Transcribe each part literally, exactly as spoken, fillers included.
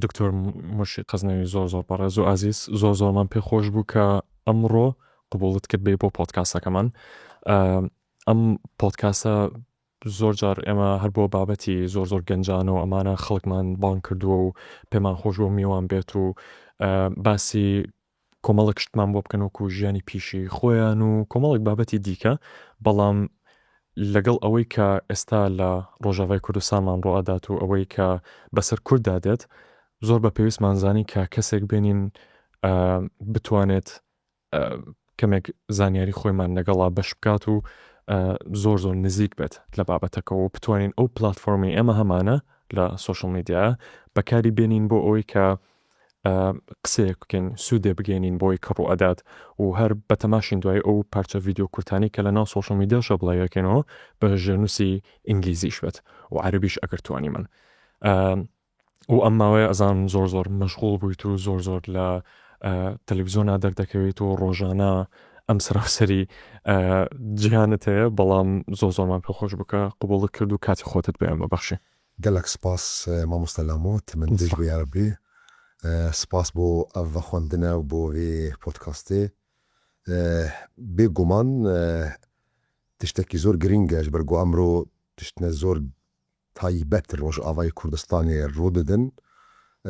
دکتۆر موشی قەزنەوی زۆر زۆر بەڕێز و ئازیز، زۆر زۆرمان پێ خۆش بوو کە ئەمڕۆ قبوڵت کرد بێ بۆ پۆدکاستەکەمان. ئە، ئەم پۆدکاستە زۆر جار ئێمە هەر بۆ بابەتی زۆر زۆر گەنجانە و ئەمانە خەڵکمان بانگ کردووە و پێمان خۆش بۆ میوان بێت و، ئە، باسی کۆمەڵێک شتمان بۆ بکەن وەکو ژیانی پیشی خۆیان و کۆمەڵێک بابەتی دیکە. بەڵام لەگەڵ ئەوەی کە ئێستا لە ڕۆژاوای کوردستانمان ڕۆ ئەدات و ئەوەی کە بەسەر کورددا دێت، زۆر بە پێویستمان زانی کە کەسێک بێنین، ئە، بتوانێت، ئە، کەمێک زانیاری خۆیمان لەگەڵا بەش بکات و، ئە، زۆر زۆر نزیک بێت لە بابەتەکە و بتوانین ئەو پلاتفۆرمی ئێمە هەمانە لە سوشل میدیا بەکاری بێنین بۆ ئەوەی کە، ئە، قسەیەک بکەین، سوودێ بگەینین بۆی کە ڕوو ئەدات و هەر بە تەماشین دوای ئەو پارچە ڤیدیۆ کورتانی کە لە ناو سوشل میدیاشە بڵاویەکەینەوە بە ژێرنووسی ئینگلیزیش بێت و عەربیش ئەگەر توانی من. ئە، و ئەم ماوەیە ئەزان زۆر زۆر مەشغوڵ بوویت و زۆر زۆر لە، ئە، تەلەڤیزیۆنا دەردەکەویت و ڕۆژانە ئەم سەراسەری، ئە، جیهانت هەیە، بەڵام زۆر زۆرمان پێ خۆش بوو کە قبوڵت کرد و کاتی خۆتت بە ئێمە بەخشی. Gelek spas, e, mamoste Lamo, ti min dij Spas. Bi yar bî. E, spas bo ev vexwendine û bo vê podcastê. E, bêguman, e, tiştekî zor girîng e, ji ber ku emro tiştine zor taybet Rojavayê Kurdistanê rû didin.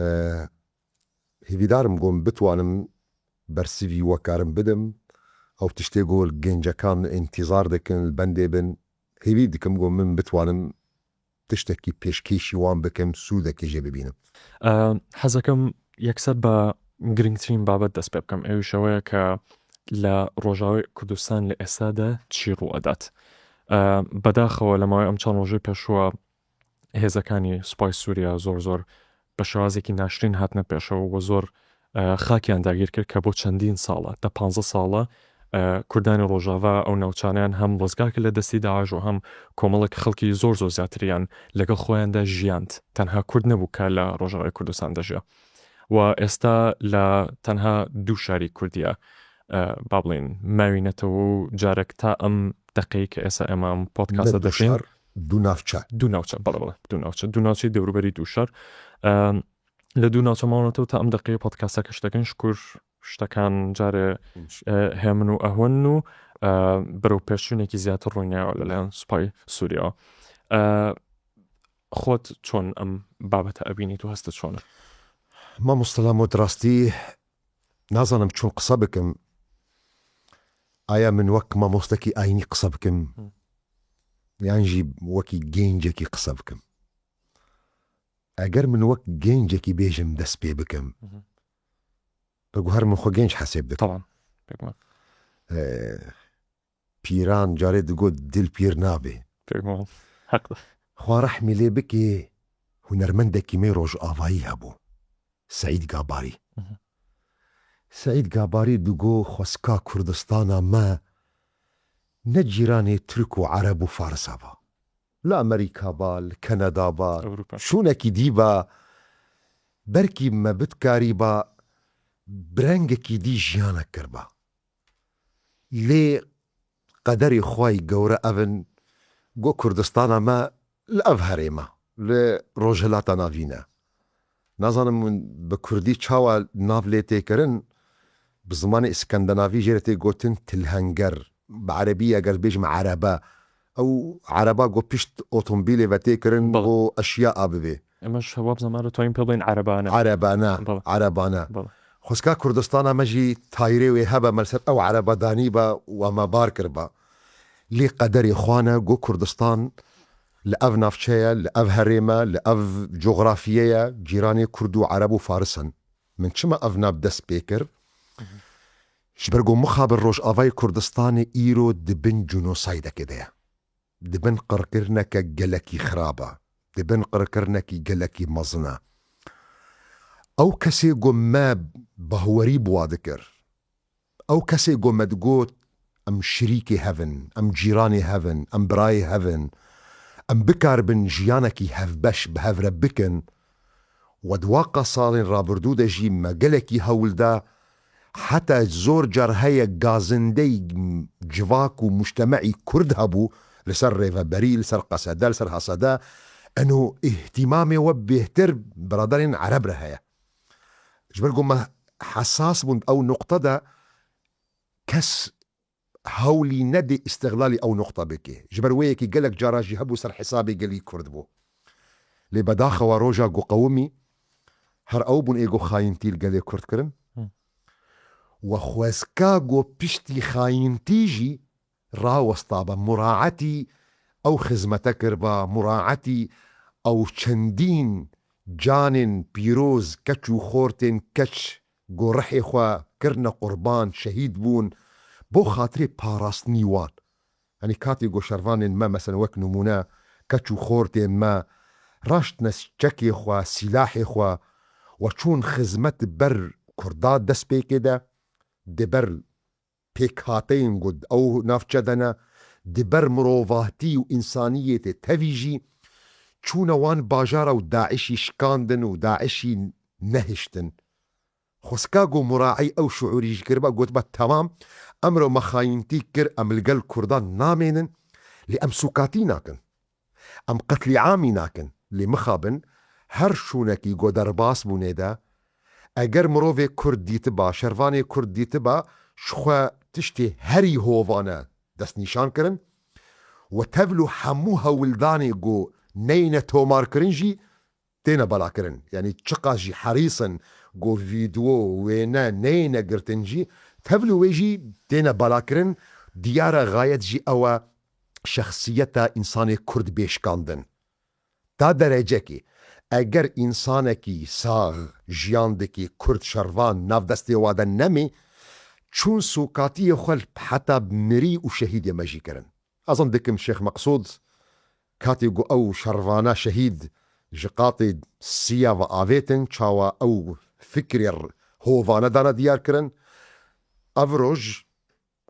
E, hêvîdar im ku em bitwanim bersivî we karim bidim. Ew tiştê ku gencekan întîzar dikin, li bendê bin. Hêvî dikim ku min bitwanim tiştekî pêşkêşî wan bikim, sûdekê jê bibînim. ئە، حەزەکەم یەکسەر بە گرنگترین بابەت دەست پێ بکەم، ئەویش ئەوەیە کە لە ڕۆژاوای کوردستان لە ئێستادا چی ڕوو ئەدات. ئە، بەداخەوە لە ماوەی ئەم چەند ڕۆژەی پێشووە هێزەکانی سوپای سووریا زۆر زۆر بە شێوازێکی ناشرین هاتنە پێشەوە و زۆر، ئە، خاکیان داگیر کرد کە بۆ چەندین ساڵە، دە پانزە ساڵە، ئە، کوردانی ڕۆژاوا ئەو ناوچانیان هەم ڕزگار کرد لە دەستی داعش و هەم کۆمەڵێک خەڵکی زۆر زۆر زیاتریان لەگەڵ خۆیاندا ژیاند. تەنها کورد نەبوو کە لە ڕۆژاوای کوردستان دەژیا. و ئێستا لە تەنها دوو شاری کوردیە، ئە، با بڵێن ماوینەتەوە و جارێک تا ئەم دەقەی کە ئێستا ئێمە ئەم پۆدکاستە نە دوو دەکەین. شار، دوو ناوچە. دوو ناوچە، بەڵێ، بەڵێ، دوو ناوچە. دوو ناوچەی دەوروبەری دوو شار. ئە، لە دوو ناوچە ماونەتەوە تا ئەم دەقەی پۆدکاستەکەش دەکەین. شکور شتەکان جارێ، ئینش- ئە، هێمن و ئەهون و، ئە، بەرەو پێشچوونێکی زیاتر ڕووینایەوە لەلایەن سوپای سووریەوە. ئە، خۆت چۆن ئەم بابەتە ئەبینیت و هەستت چۆنە؟ مامۆستا لامۆ، ڕاستی نازانم چۆن قسە بکەم. ئایا من وەک مامۆستەکی ئاینی قسە بکەم؟ هم. یان ژی وەکی گەنجێکی قسە بکەم؟ ئەگەر من وەک گەنجێکی بێژم دەست پێ بکەم، مهم. بەگو هەر من خۆ گەنج حەسێب دەکەم. طبعاً. بێگومان. ئێ، پیران جارێ دەگوت دل پیر نابێ. بێگومان. حەق. خوا ڕەحمی لێ بکێ، هونەرمەندێکی مەی ڕۆژئاوایی هەبوو. سەعید گاباری. مهم. سەعید گاباری دەگو خۆسکا کوردستانا مە نە جیرانێ تورک و عەرەب و فارسا با. لە ئەمریکا با، لە کەنەدا با، ئەوروپا. شوونێکی دی با، بەرکی مە بتکاری با، برەنگێکی دی ژیانە کرد با. لێ قەدەری خوای گەورە ئەڤن گۆ کوردستانا مە لە ئەڤ هەرێمە، لە ڕۆژهەلاتا ناڤینە. نازانم من بە کوردی چاوا ناڤ لێ تێکردن، بە زمانی ئیسکەندەناڤی ژێرە تێ گۆتن تلهەنگەر، بە عەرەبی ئەگەر بێژمە عەرەبە، ئەو عەرەبا گۆ پشت ئۆتۆمبیلێ ڤە تێکردن، بەڵێ. بۆ ئەشیا ئاببێ. ئێمەش وەب زەمانە توانین پێ بڵێن عەرەبانە. عەرەبانە، بەڵێ. عەرەبانە. بەڵێ. خۆسکا کوردستانا مە ژی تایرێ وێ هەبە مەلسەر ئەو عەرەبە دانی بە و ئەمە بار کرد بە. لێ قەدەرێ خوانە گۆ کوردستان لە ئەڤ ناڤچەیە، لە ئەڤ هەرێمە، لە ئەڤ جوغرافیەیە، جیرانێ کورد و عەرەب و فارسن. من چما ئەڤ ناڤ دەست پێ کرد؟ مهم. ژ بەر گۆ مخابن ڕۆژئاڤای کوردستانێ ئیرۆ دبن جونۆسایدەکێ دەیە. دبن قڕکردنەکە گەلەکی خراپە، دبن قڕکردنەکی گەلەکی مەزنە. ئەو کەسێ گۆ مە بەهوەری بوا دکرد. ئەو کەسێ گۆ مە دگۆت ئەم شریکێ هەڤن، ئەم جیرانێ هەڤن، ئەم برایێ هەڤن، ئەم بکار بن ژیانەکی هەڤبەش بە هەڤرە بکن. وە دواقا ساڵێن ڕابردوو دەژی مە گەلەکی هەولدا، حتا زۆر جار هەیە گازندەی جڤاک و مشتەمەعی کورد هەبوو لەسەر ڕێڤەبەری، لەسەر قەسەدە، لەسەر هەسەدە، eno îhtîmamê we bêhtir biraderên Ereb re heye. Ji ber ku me hesas bûn ew nuqte de kes hewlî nedê îstixlalî ew nuqte bike. Ji ber wê yekê gelek cara jî hebû ser hesabê gelî Kurd bû. Lê bedaxewa roja ku qewimî her ew bûn ê ku xayintî li gelê Kurd kirin. Hı. We xwezka ku piştî xayintî jî rawesta be, muraetî ew xizmete kiriba, muraetî ew çendîn canên pîroz, keç û xortên keç ku rihê xwe kirine qurban, şehîd bûn, bo xatirê parastinî wan. Yanî katê ku şervanên me, mesela wek nimûne, keç û xortên me, raştine çekê xwe, sîlahê xwe, we çûn xizmet ber Kurda destpêkê de, di ber pêkhateyên ku di ew navçe de ne, di ber mirovatî û însaniyetê tevî jî çûne wan bajara û DAIŞî şikandin û DAIŞî nehiştin. Xwezka ku muraî ew şuûrî jî kiriba, gotiba, temam, emro me xayintî kir, em li gel Kurdan namênin, lê em sûkatî nakin. Em qetlîamî nakin. Lê mixabin, her şûnekî ku derbas bûnê de, eger mirovê Kurd dîtiba, şervanê Kurd dîtiba, ji xwe tiştê herî hovane destnîşan kirin, we tevlû hemû hewldanê ku neyne tomarkirin jî têne belakirin. Yanî çiqas jî herîs in ku vîdeo, wêne neyne girtin jî, tevlû wê jî têne belakirin. Diyar e, xayet jî ew e, şexsiyeta însanê Kurd bê şikandin. Ta derecekê, eger însanekî sax jiyan dikî, Kurd şervan nav destê wa de nemî, çûn sûkatiyê xwe heta mirî û şehîdê me jî kirin. Ez zan dikim Şêx Meqsûd, katê ku ew şervana şehîd ji qatê siya ve avêtin, çawa ew fikrê r-, hovane dane diyar kirin. Ev roj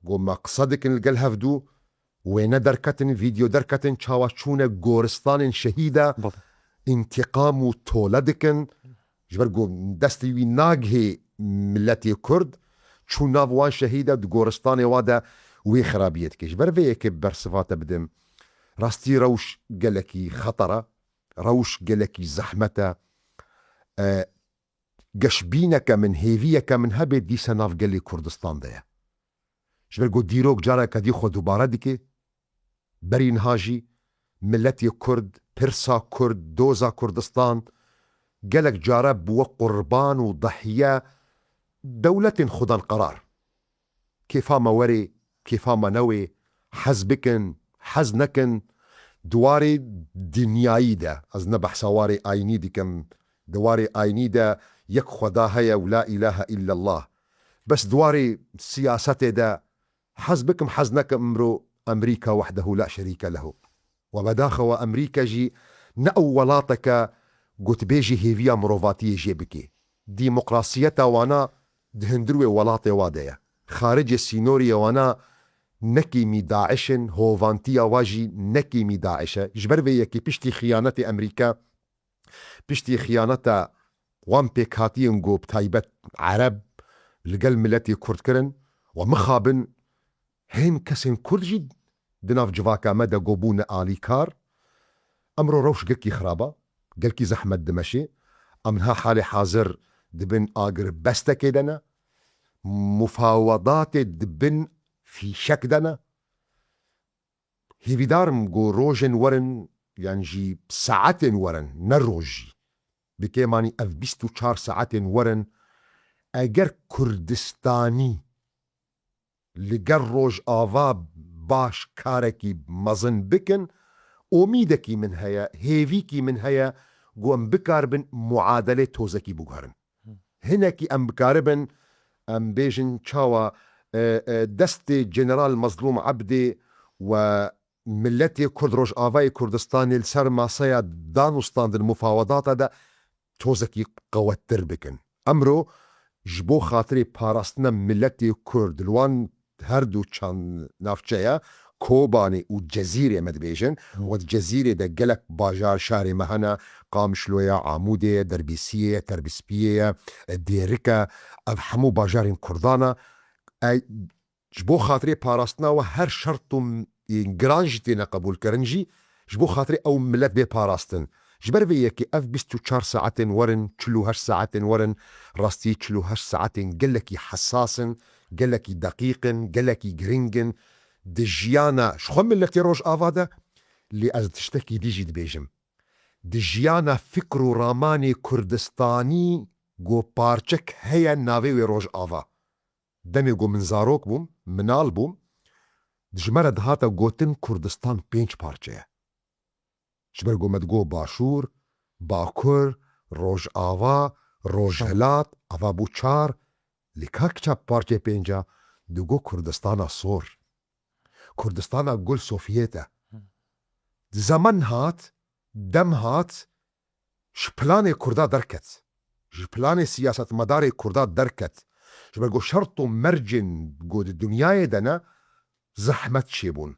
ku me qise dikin li gel hevdû, wêne derketin, vîdeo derketin, çawa çûne goristanên şehîda, Belê. Întiqam û tole dikin, ji ber ku destê wî nagihê miletê Kurd, çû nav wan şehîda di goristanê wa de wê xirabiyê dike. Ji ber vê yekê bersiva te bidim. Rastî rewş gelekî xeter e, rewş gelekî zehmet e. E, geşbîneke min, hêviyeke min hebe dîse nav gelê Kurdistan de ye. Ji ber ku dîrok careke dî xwe dubare dike, berî niha jî miletê Kurd, pirsa Kurd, doza Kurdistan gelek care bûwe qurban û dahiye dewletên xwedan qerar. Kêfa me werê, kêfa me newê, hez bikin, hez nekin, di warê dinyayî de, ez ne behsa warê ayînî dikim, di warê ayînî de yek Xweda heye û la îlahe îllallah. Bes di warê siyasetê de hez bikim, hez nekim, imro Emerîka wehdehu la şerîke lehu. We bedaxewa Emerîka jî ne ew welateke gotbêjî hêviya mirovatiyê jê bikê. Demokrasiyeta wana di hundir wê welatê wa de ye. Xaricê sînoriyê wana ne kêmî DAIŞ in, hovantiya wa jî ne kêmî DAIŞ e. Ji ber vê yekê piştî xiyanetê Emerîka, piştî xiyaneta wan pêkhatiyên ku bi taybet Ereb li gel miletê Kurd kirin, we mixabin hên kesên Kurd jî di nav civaka me de ku bûne alîkar. Emro rewş gelkî xirab e, gelkî zehmet dimeşê. Em niha halê hazir di bin agirbestekê de ne. Mufawedatê di bin fîşek de ne. Hêvîdar im ku rojên werin, yan jî saetên werin, ne roj jî, bi kêmanî ev bîst û çar saetên werin, eger Kurdistanî li gel Rojava baş karekî mezin bikin, omîdekî min heye, hêvîkî min heye ku em bikaribin muadelê tozekî biguherin. Hinekî em bikaribin, em bêjin çawa, e, e, destê General Mezlûm Ebdê we miletê Kurd Rojavayê Kurdistanê li ser maseya danûstandin mufawedata de tozekî qewettir bikin. Emro ji bo xatirê parastina miletê Kurd li wan her du çand navçeya, Kobanê û Cezîrê me dibêjin, Hı. we di Cezîrê de gelek bajar şarê me hene, Qamişlo ye, Amûdê ye, Derbîsiyê ye, Terbîspiyê ye, Dêrik e, ev hemû bajarên Kurdan e. E, ji bo xatirê parastina we her şert û, ê, giran jî têne qebûlkirin jî, Ji bo xatirê ew milet bê parastin. Ji ber vê yekê ev bîst û çar saetên werin, çil û heşt saetên werin, rastî çil û heşt saetên gelekî hesas in, gelekî deqîq in, gelekî giring in. Di jiyana ji xwe miletê Rojava de, lê ez tiştekî dî jî dibêjim. Di jiyana fikr û ramanê Kurdistanî ku parçek heye navê wê Rojava. Demê ku min zarok bûm, minal bûm, ji me re dihate gotin Kurdistan pênc parçe ye. Ji ber ku me digot Başûr, Bakur, Rojava, Rojhilat, ava bû çar, lê ka kiça parçeyê pênca, digot Kurdistana sor. Kurdistana gul Sovyet e. Zeman hat, dem hat, ji planê Kurda derket. Ji planê siyasetmedarê Kurda derket. Ji ber ku şert û mercên ku di dinyayê de ne, zehmet çêbûn.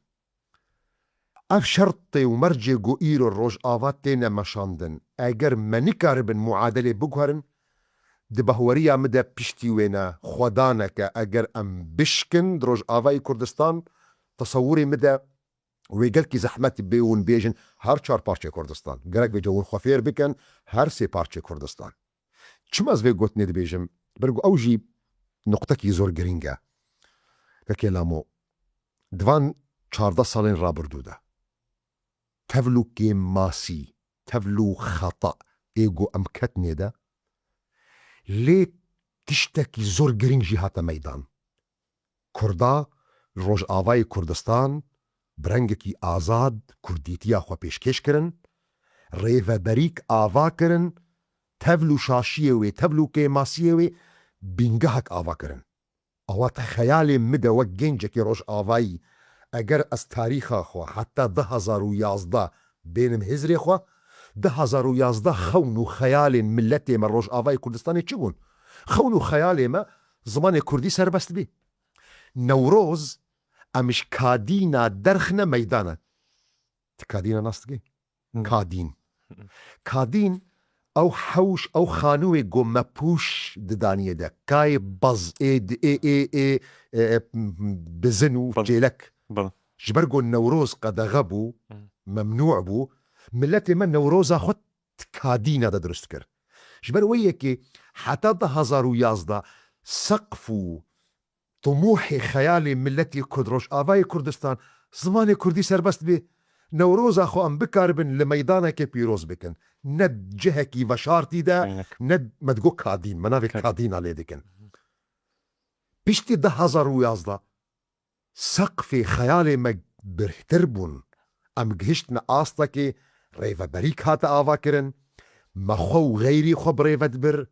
Ev şertê û mercê ku îro Rojava têne meşandin, eger me nikaribin muadelê biguherin, di bahweriya min de piştî wêne xwedaneke eger em bişkin di Rojavayê Kurdistan, tesewurê min de wê gelkî zehmet bê hûn bêjin her çar parçeyê Kurdistan. Gerek vêca hûn xwe fêr bikin her sê parçeyê Kurdistan. Çima ez vê gotinê dibêjim? Ber ku ew jî nuqtekî zor girîng e. Kekê Lamo, di van çardeh salên rabirdû de tevlû kêmasî, tevlû xeta ê ku em ketnê de, lê tiştekî zor girîng jî hate meydan. Kurda li Rojavayê Kurdistan bi rengekî azad kurdîtiya xwe pêşkêş kirin, rêveberîk ava kirin, tevl û şaşiyê wê, tevl û kêmasiyê wê bîngehek ava kirin. Awa di xeyalê min de wek gencekî Rojavayî, eger ez tarîxa xwe heta du hezar û yazdeh bênim hizrê xwe, du hezar û yazdeh xewn û xeyalên miletê me Rojavayê Kurdistanê çi bûn? Xewn û xeyalê me zimanê kurdî serbest bî. Newroz, em ji kadîna derxine meydana. Tu kadîna nas dikî? Hı. Kadîn. Kadîn, ew hewş, ew xanûyê ku mepûş didaniyê de. Kayê baz, ê, ê, ê, ê, ê, ê, bizin û Bale. çêlek. Bale. Ji ber ku Newroz qedexe bû, Hı. memnû bû, miletê me Newroza xwe di kadîna de dirust kir. Ji ber wê yekê heta du hezar û yazdeh seqf û timûhê xeyalê miletê Kurd Rojavayê Kurdistan, zimanê Kurdî serbest bê. Newroza xwe em bikaribin li meydanekê pîroz bikin. Ne cihekî veşartî de, Aynen. ne me digot kadîn, me navê Kadîn. kadîna lê dikin. Piştî du hezar û yazdeh seqfê xeyalê me birhtir bûn. Em gihiştine astekê rêveberîk hate ava kirin, me xwe û xeyrî xwe bi rê ve dibir.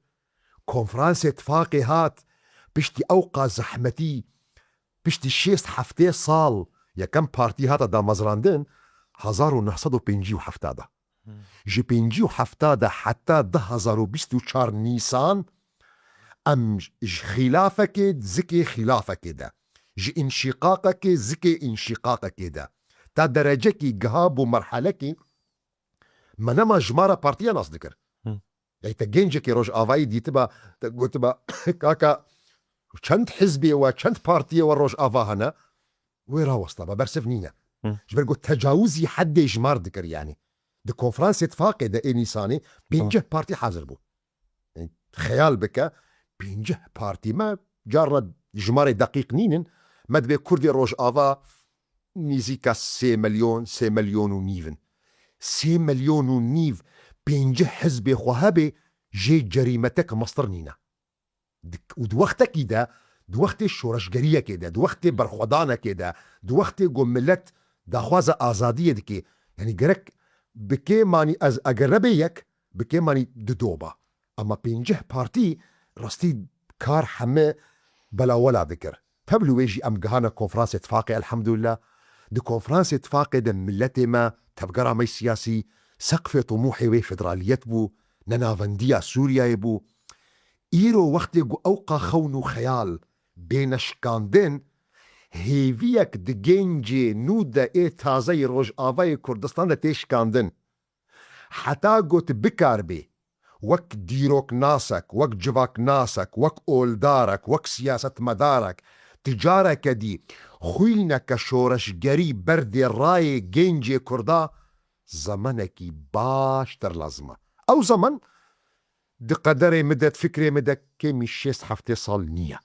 Konferansê Tifaqê hat, piştî ewqa zehmetî, piştî şêst heftê sal yekem partî hate damezrandin, hezar û neh sed û pêncî û heft de. Hmm. Ji pêncî û heft de heta du hezar û bîst û çar Nîsan, em ji xîlafekê zikê xîlafekê de, ji înşîqaqekê zikê înşîqaqekê de, ta derecekî giha bû merhelekî me nema jimara partiya nas dikir. Hı. Ey te gencekê Rojavayî dîtiba, te gotiba, kaka, çend hizbê we, çend partiyê we Rojava hene? Wê rawestaba, bersiv nîne. Hı. Ji ber ku tecawizî heddê jimar dikir, yanî. Di konferansê Tifaqê de ê Nîsanê pêncî partî hazir bû. Yanî, xeyal bike, pêncî partî me, carna jimarê deqîq nînin, me dibê Kurdê Rojava nîzîka sê milyon, sê milyon û nîv in. Sê milyon û nîv pêncî hizbê xwe hebê, jê cerîmetek mestir nîne. Di, û di wextekî de, di wextê şoreşgeriyekê de, di wextê berxwedanekê de, di wextê ku milet daxwaza azadiyê dike, yanî gerek bi kêmanî ez eger nebê yek, bi kêmanî dido ba. Ema pêncî partî rastî kar heme belawela dikir. Tevlî wê jî em gihane konferansê Tifaqê, elhamdulillah. Di konferansê Tifaqê de miletê me, tevgera me siyasî, seqfê tomûhê wê federaliyet bû, nenavendiya Sûriyeyê bû. Îro wextê ku ewqa xewn û xeyal bêne şikandin, hêviyek di gencê nû de ê tazeyî Rojavayê Kurdistan de tê şikandin. Heta got bikarbê, wek dîroknasek, wek civaknasek, wek oldarek, wek siyasetmedarek, ti careke dî xwîneke şoreşgerî berdê rayê gencê Kurda, zemanekî baştir lazim e. Ew zeman di qederê min de, di fikrê min de kêmî şêst heftê sal niye.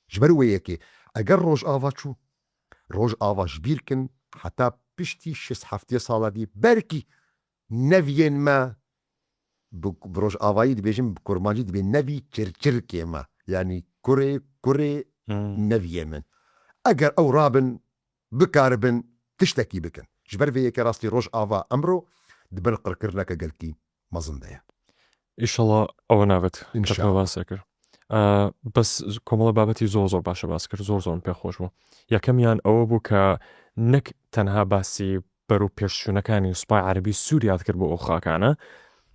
Ji ber wê yekê, eger Rojava çû, Rojava ji bîr kin, heta piştî şêst heftê sala dî, belkî neviyên me, bi, bi Rojavayî dibêjin, bi kurmancî dibê nevî çirçirkê me. Yanî kurê, kurê Hmm. neviyê min. Eger ew rabin, bikaribin tiştekî bikin. Ji ber vê yekê rastî Rojava emro di bin qirkirineke gelkî mezin de ye. Îşallah ew nabet. Înşallah. Te pê baser kir. Ee, bes komela babetî zor zor baş e baser kir. Zor zor min pê xweş bû. Yekemiyan ew bû ke nek tenha basî berû pêşçûnekaniya Supay Erebî Sûriya dikir bo ew xakane,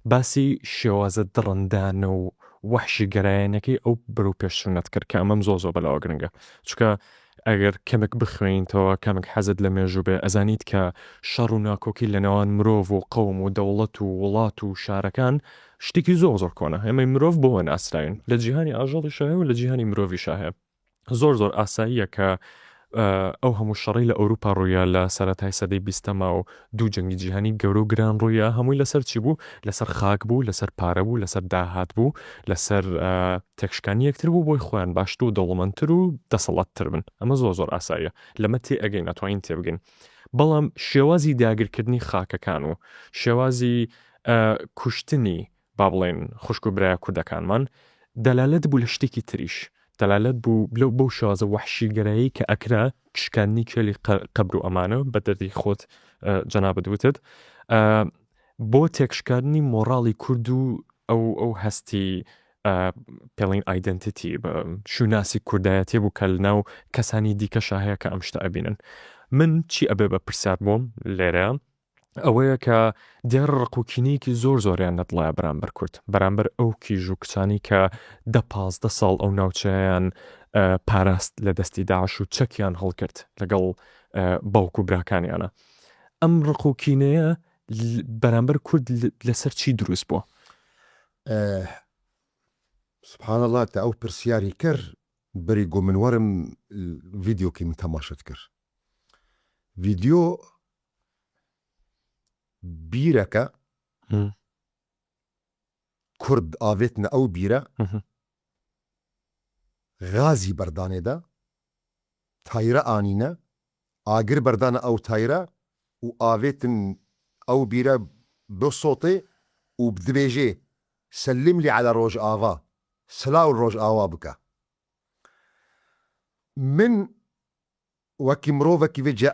basî şêwaza dirindane û wehşîgerayanekî ew berû pêşçûne dikir ke emem zor zor belawa giring e. Çunke eger kemek bixwînîtêwe, kemek hezit li mêjû bê, ezanît ke şer û nakokî li nêwan mirov û qewm û dewlet û welat û şarekan ştekî zor zor kon e. Em ê mirov bo we nasînin. Li cîhanî ajelî şahe û li cîhanî mirovî şahe. Zor zor asayî ye ke, e, ew hemû şerî li Ewropa rûye, li seretayê sedê bîstema û du cengî cîhanî gewr û giran rûye. Hemûyî li ser çi bû? Li ser xak bû, li ser pare bû, li ser dahat bû, li ser, e, têkşikanî yektir bû, bo xweyan baştir û dewlemendtir û desthilattir bin. Ema zor zor asayî ye. Li me tê egê netwanîn tê bigin. Belam şêwazî dagirkirinî xakekan û şêwazî, e, kuştinî, ba bilên xwişk û biraya kurdekanman, delalet bû li ştekî tirîş. Delalet bû li bo şêwaza wehşîgerayî ke ekira kişkandinî kêlî qe-, qebr û emane, bi derdî xwet, e, cenabit witid. E, bo têkşikandinî moralî kurd û ew, ew hestî, e, pêlîn identity, bi şûnasî kurdayetê bû ke li nav kesanî dîke şahe ke em ji te ebînin. Min çi ebe be pirsiyar bûm lêre, ew e ke diyar riq û kîneyekî zor zor heye ne dilaya beramber kurd. Beramber ew kîj û kiçanî ke deh pazdeh sal ew navçeyan, e, parast li destî DAIŞ û çekiyan hilgirt legel, e, bawk û birakaniyan e. Em riq û kîneye li, beramber kurd li, li ser çi dirust bû? Eh, Subhanallah, te ew pirsiyarî kir, berî ku min werim, vîdeokî min temaşe dikir. Vîdeo bîreke Hı. Kurd avêtine ew bîre, Hı hı. Gazî berdanê de, tayre anîne, agir berdane ew tayre û avêtin ew bîre bi sotê û dibêjê, "Sellim lî ala Rojava, silaw Rojava bike." Min wekî mirovekî vê ce,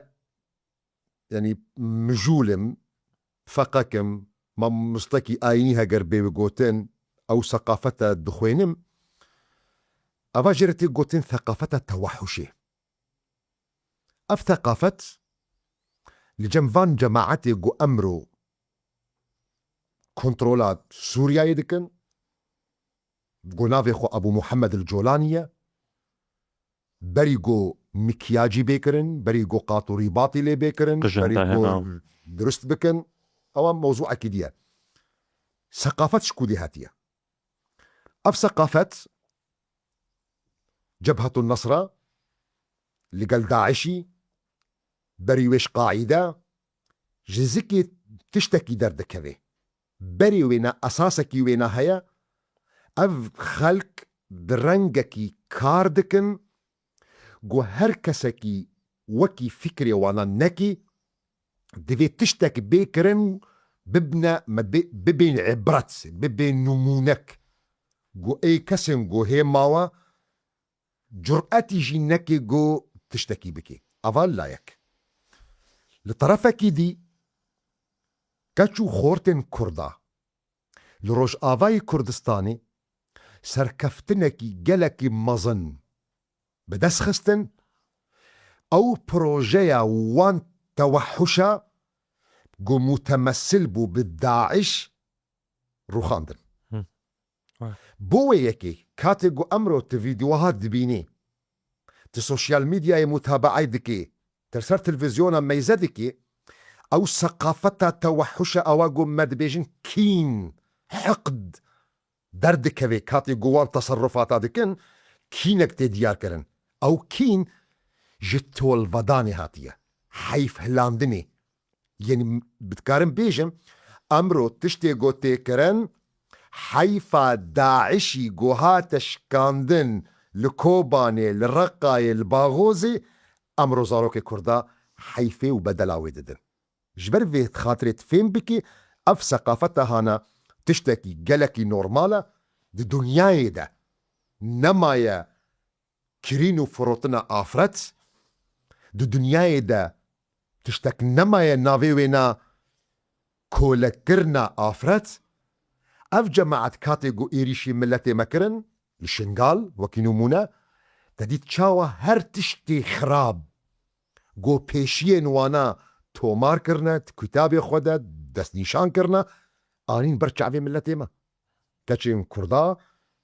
yanî mijûl im, feqek im, mamostekî ayînî heger bê gotin, ew seqafete dixwênim, eva jê re tê gotin seqafeta tewehuşê. Ev seqafet li cem van cemaetê ku emro kontrola Sûriyeyê dikin, ku navê xwe Ebû Muhammed el Colanî ye, berî ku mikyacî bê kirin, berî ku qat û rîbatî lê bê kirin, Qijin berî te ku hena. Dirust bikin, ewa mewzûekî diye. Seqafet ji ku dê hatiye? Ev seqafet Cebhetun Nesra li gel DAIŞî, berî wê ji Qaîde, ji zikê tiştekî derdikeve. Berê wêne, esasekî wêne heye, ev xelk bi rengekî kar dikin, ku her kesekî wekî fikrê wana nekî, divê tiştek bê kirin, bibne, me bê, bibên îbret, bibên nimûnek. Ku ê kesên ku hê mawe, curetî jî nekê ku tiştekî bikê. Eva li layek. Li terefekî dî, keç û xortên Kurda li Rojavayê Kurdistanê serkeftinekî gelekî mezin bi dest xistin, ew projeya wan tewehuşa ku mutemesil bû bi DAIŞ rûxandin. Hı. Wa. Bo wê yekê, katê ku emro tu vîdeoha dibînî, tu sosyal medyayê mutabeay dikî, tu ser televîzyona meyze dikî, ew seqafeta tewehuşa ewa ku me dibêjin kîn, hiqd, derdikeve katê ku wan teserrufata dikin, kînek tê diyar kirin. Ew kîn ji tolvedanê hatiye, heyf hilandinê, Yanî dikarim bêjim, emro tiştê ku tê kirin, heyfa DAIŞî ku hate şikandin li Kobanê, li Reqayê, li Baxozê, emro zarokê Kurda heyfê û bedela wê didin. Ji ber vê xatirê tu fêm bikî, ev seqafeta hana tiştekî gelekî normal e, di dinyayê de nemaye kirîn û firotina afret, di dinyayê de tiştek nemaye navê wê na kolekirina afret. Ev cemaet katê ku êrîşî miletê me kirin, li Şingal, wekî nimûne, te dît çawa her tiştê xirab ku pêşiyên wana tomar kirine, di kutabê xwe de destnîşan kirine, anîn ber çavê miletê me. Keçên Kurda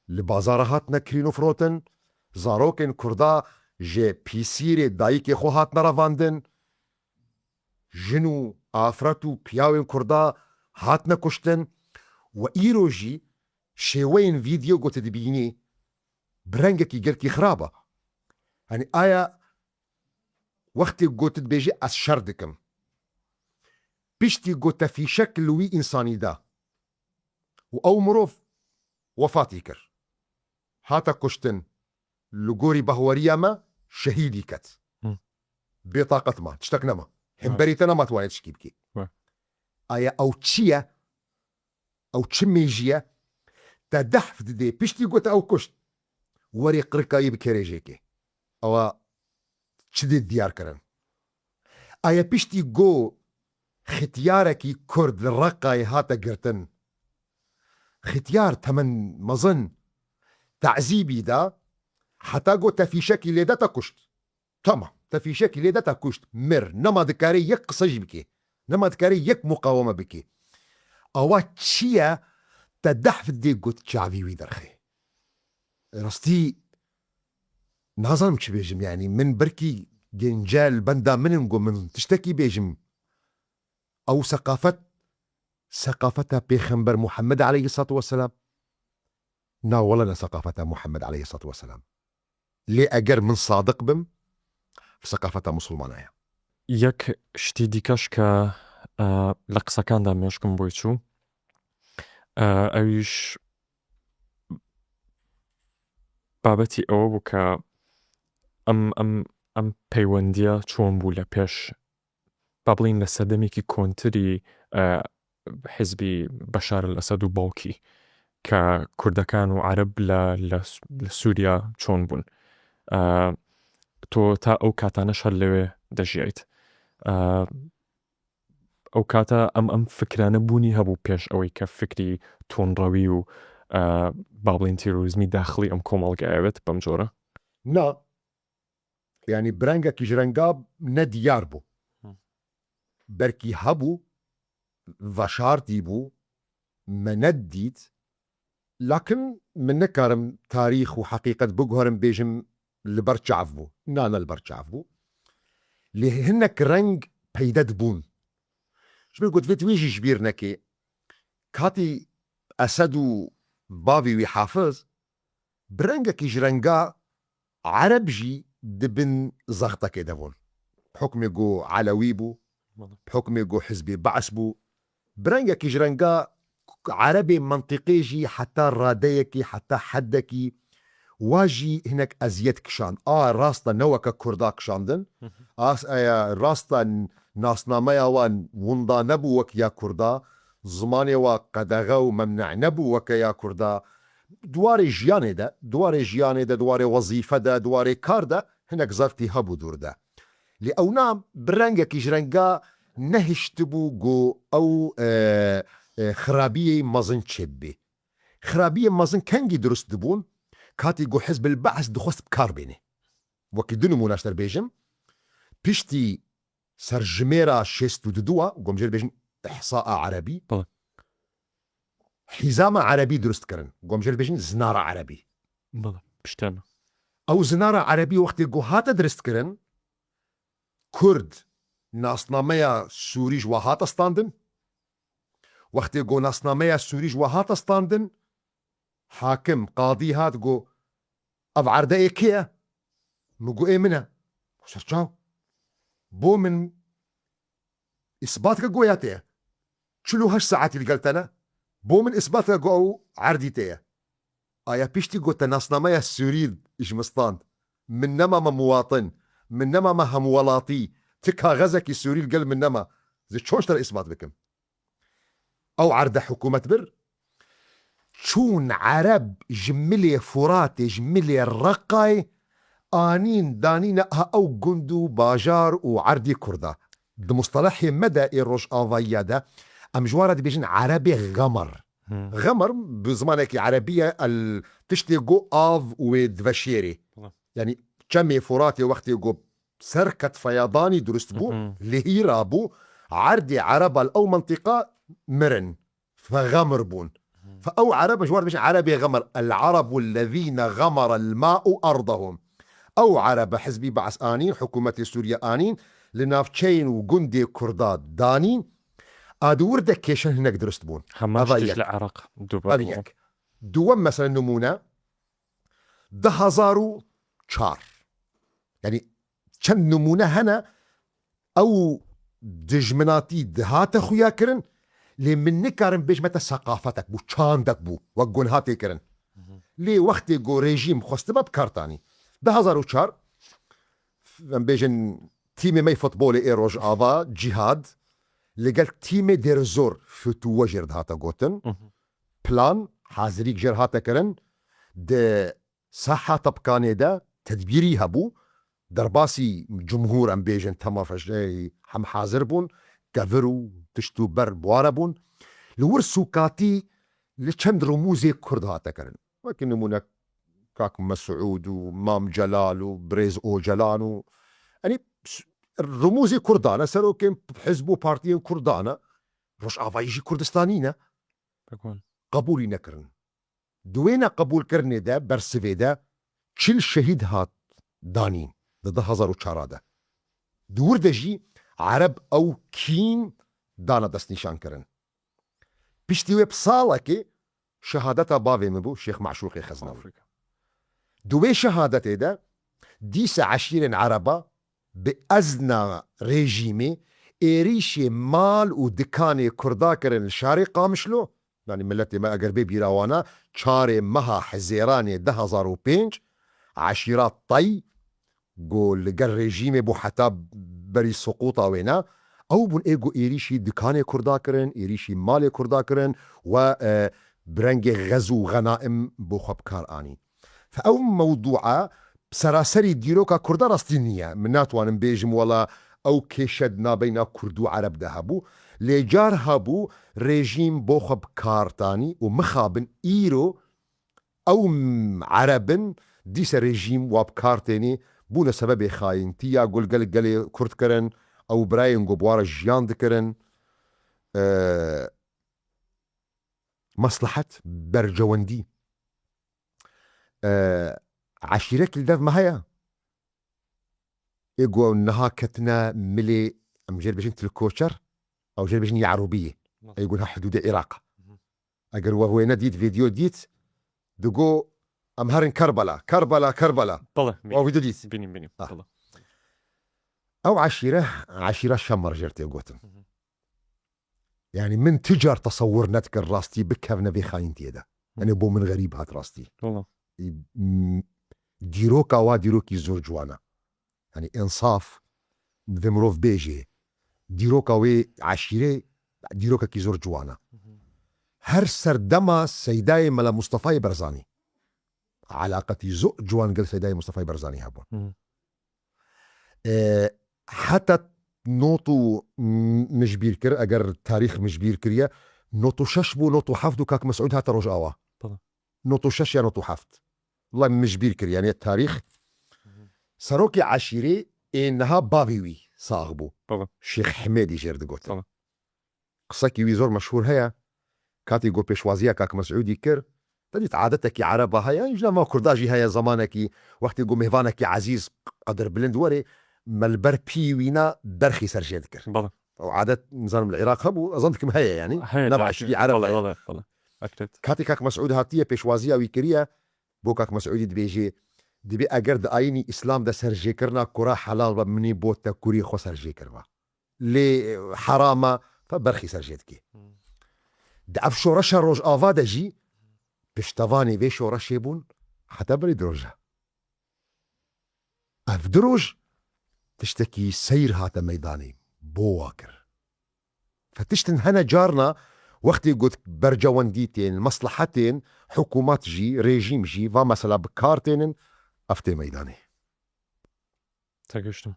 li bazara hatine kirîn û firotin, zarokên Kurda ji pîsîrê dayikê xwe hatine revandin, jin û afret û piyawên Kurda hatine kuştin. We îro jî şêweyên vîdeo ku tu dibînî bi rengekî gelkî xirab e. Yanî aya wextê ku tu dibêjî ez şer dikim, piştî ku te fîşek li wî însanî da û ew mirov wefatî kir, hate kuştin, li gorî bahweriya me şehîdî ket. Hı. Bêtaqet ma, tiştek nema. Hı. Hemberî te nema twanê tişkî bikî. Hı. Aya ew çi ye? Ew çi mêjî ye? Te dehf didê, piştî ku te ew kuşt, werê qirika wî bikerê jêkê. Ewa çi dê diyar kirin? Aya piştî ku xityarekî Kurd li Reqayê hate girtin, xityar temen mezin tazîbî da, heta ku te fîşekî lê de te kuşt. Tamam, te fîşekî lê de te kuşt, mir. Nema dikarê yek qise jî bikê. Nema dikarê yek muqaweme bikê. Awa çi ye te dehf dê got çavî wî derxê? Rastî nazanim çi bêjim, yanî min birkî gênce li benda min in ku min tiştekî bêjim. Ew seqafet, seqafeta Pêxember Muhammed aleyhissalatu vesselam. Na wele ne seqafeta Muhammed aleyhissalatu vesselam. Lê eger min sadiq bim, seqafeta Musulmana ye. Yek ştî dîkeş ke, e, li qisekan de mêşkim boy çû. E, ewîş babetî ew bû ke em, em, em peywendiya çon bû lê pêş, ba bilîn lê sedemekî kontirî, e, hizbî Beşar el Esed û bawkî ke Kurdekan û Ereb lê, lê, lê Sûriya çon bûn. E, to ta ew katane şer lê wê dejiyayt. E, ew kata em, em fikrane bûnî hebû pêş ewê ke fikrî tonrewî û, e, ba bilîn terorîzmî daxilî em komelgeyê wê bim cora? Na. Yanî bi rengekî ji renga ne diyar bû. Hı. Belkî hebû, veşartî bû, me nedît. Lakin min nikarim tarîx û heqîqet biguherim bêjim li ber çav bû. Na, ne li ber çav bû. Lê hinek reng peyde dibûn. Ji ber ku divêt wê jî ji bîr nekê. Katî Esed û bavî wî Hafiz, bi rengekî ji renga Ereb jî di bin zextekê de bûn. Bi hukmê ku Elewî bû, Belê. Bi hukmê ku Hizbê Be's bû, bi rengekî ji renga Erebê mentiqê jî heta radeyekî, heta heddekî wa jî hinek eziyet kişand. A rast e, ne weke Kurda kişandin. Hı hı. As, e, rast e, nasnameya wan winda nebû wek ya Kurda. Zimanê wa qedexe û memne nebû weke ya Kurda. Di warê jiyanê de, di warê jiyanê de, di warê wezîfe de, di warê kar de hinek zerftî hebû dûr de. Lê ewna bi rengekî ji renga nehiştibû ku ew, e, e, xirabiyê mezin çêbibê. Xirabiyê mezin kengî dirust dibûn, katî ku Hizb el-Be's dixwest bi kar bêne. Wekî du nimûne ji te bêjim, piştî serjimêra şêst û du a, ku em jê re dibêjin îhsaa erebî, Belê. Hîzama erebî dirust kirin, ku em jê re dibêjin zinara erebî. Belê, piştene. Ew zinara erebî wextê ku hate dirust kirin, Kurd nasnameya Sûrî ji wa hate standin. Wextê ku nasnameya Sûrî ji wa hate standin, hakim, qadî hat got, "Ev erdeyê kê ye?" Min got, "Ê min e." Ser çav. Bo min Îsbat ke goya te ye. Çil û heşt saetî li gel te ne. Bo min îsbat ke go ew erdî te ye. Aya piştî got te nasnameya Sûrî ji min stand. Min nema me muwatin. Min nema me hemwelatî. Ti kaxezekî Sûrî li gel min nema. Zê çon ji te re îsbat bikim? Ew erde hikûmet bir. Çûn Ereb ji milê Furatê, ji milê Reqayê anîn danîne aha ew gund û bajar û erdê Kurda. Di mustelehê me de ê rojavayiya de em ji wan re dibêjin Erebê Xemir. Hmm. Xemir bi zimanekî erebî ye, el tiştê go av wê diveşêrê. Tamam. Yanî çemê Furatê wextê go ser ket feyadanî durust bû, Hı hı. lihîra bû, erdê Ereba li ew mentiqa mirin. Fexemir bûn. Hı. Fe ew Ereb ji wan dibêjin Erebê Xemir. El Erebu lezîne xemere el ma'u erdehum. Ew Erebe hizbî Be's anîn, hikûmetê Sûriye anîn, li navçeyên û gundê Kurda danîn. A di wir de kêşe hinek dirust bûn. Hema Eva tişt yek. Li Iraq duber Ev bû. Yek. Duwem mesela nimûne, du hezar û çar. Yanî çend nimûne hene, ew dijminatî dihate xuya kirin, lê min nikarim bêjme te seqafetek bû, çandek bû, wek gun hatê kirin. Hı hı. Lê wextê go rejîm xwestibe bi kar tanî. Du hezar û çar, em bêjin tîmê me yê futbolê ê Rojava, Cîhad, li gel tîmê Dêrizor, Fetûwe jê re dihate gotin. Hı hı. Plan, hazirîk jê re hate kirin. Di saha tepkanê de tedbîrî hebû. Derbasî cumhûr, em bêjin, temaşeyî hem hazir bûn. Kevir û tişt û ber bi wan re bûn. Li wir sûkatî li çend rumûzê Kurd hate kirin. Wekî nimûne Kak Mesûd û Mam Celal û Birêz Ocalan û, yanî, s-, rumûzê Kurdan e, serokên hizb û partiyên Kurdan e, Rojavayî jî Kurdistanî ne. Pekwan. Qebûlî nekirin. Di wê neqebûlkirinê de, bersivê de çil şehîd hat danîn di du hezar û çar de. Di wir de jî Ereb ew kîn dane destnîşankirin. Piştî wê bi salekê şehadeta bavê min bû, Şêx Meşûqê Xeznawi. Afrika. Di wê şehadetê de dîse eşîrên Ereba bi ezna rejîmê êrîşê mal û dikanê Kurda kirin li şarê Qamişlo. Yanî miletê me eger bê bîra wana, çarê meha Hizêranê du hezar û pênc, eşîra Tay, ku li gel rejîmê bû heta berî siqûta wê ne, ew bûn ê ku êrîşî dikanê Kurda kirin, êrîşî malê Kurda kirin we, e, bi rengê xez û xenaim bo xwe bi kar anî. Fe ew mewdûa seraserî dîroka Kurda rastî niye. Min natwanim bêjim wela ew kêşe di nabeyna Kurd û Ereb de hebû. Lê car hebû rejîm bo xwe bi kar tanî û mixabin îro ew m-, Ereb in, dîse rejîm wa bi kar tênê, bûne sebebê xayîntiya ku li gel gelê Kurd kirin, ew birayên ku bi wan re jiyan dikirin. E, meslehet, bercewendî. E, eşîrekî li dev me heye. Ê ku niha ketine milê, em jê re bêjin Tilkoçer, ew jê re bêjin Yarûbiyê. Nasıl? Ê ku niha hidûdê Iraq. Hı hı. Eger we wê nedît, vîdeo dît, digo, "Em herin Kerbela, Kerbela, Kerbela." Bele, Wa vîdeo dît. Bînî, bînî. Ha. Bele. Ew eşîre, eşîra Şemmer jê re tê gotin. Hı hı. Yanî min ti car tesewir nedikir rastî bikevne vê xayîntiyê de. Yanî bo min xerîb hat rastî. Wala. Î, m, dîroka wa dîrokî zor ciwan e. Yanî însaf, divê mirov bêjê. Dîroka wê eşîrê dîrokekî zor ciwan e. Hı hı. Her serdema Seydayê Mela Mustafayê Barzanî. Alaqetî zor ciwan gel Seydayê Mustafayê Barzanî hebûn. Hı. E, heta not û, m-, min ji bîr kir, eger tarîx min ji bîr kiriye, not û şeş bû, not û heft û Kak Mesûd hate Rojava. Tamam. Not û şeş ya not û heft. Wela min ji bîr kir, yanî tarîx. Hı hı. Serokê eşîrê ê niha bavê wî sax bû. Tamam. Şêx Hemêdî jê re digotin. Tamam. Qisekî wî zor meşhûr heye. Katî ku pêşwaziya Kak Mesûdî kir, te dît adetekî Ereba heye, ji nava Kurda jî heye, zemanekî wextê ku mêvanekî ezîz, qedirbilind were, me li ber pî wî na berxî ser jê dikir. Bele. Ew adet, nizanim li Iraq hebû, ez zan dikim heye, yanî. Heye, ne tabii. Başî Ereb Bele, heye. Bele, bele. Akret. Katî Kak Mesûd hatiye pêşwaziya wî kiriye, bo Kak Mesûdî dibêjê, dibê eger di ayînî Îslam de serjêkirina kura helal be, minî bo te kurê xwe serjê kiriba. lê heram e, fe berxî ser jê dikê. Di ev şoreşa Rojava de jî piştevanê vê şoreşê bûn heta berî di roja. Ev du roj tiştekî seyr hate meydanê, bo wa kir. Fe tiştin hene carna wextê got bercewendî tên, meslehetên hikûmet jî, rejîm jî, va mesela bi kar tênin, ev tê meydanê. Tegiştim.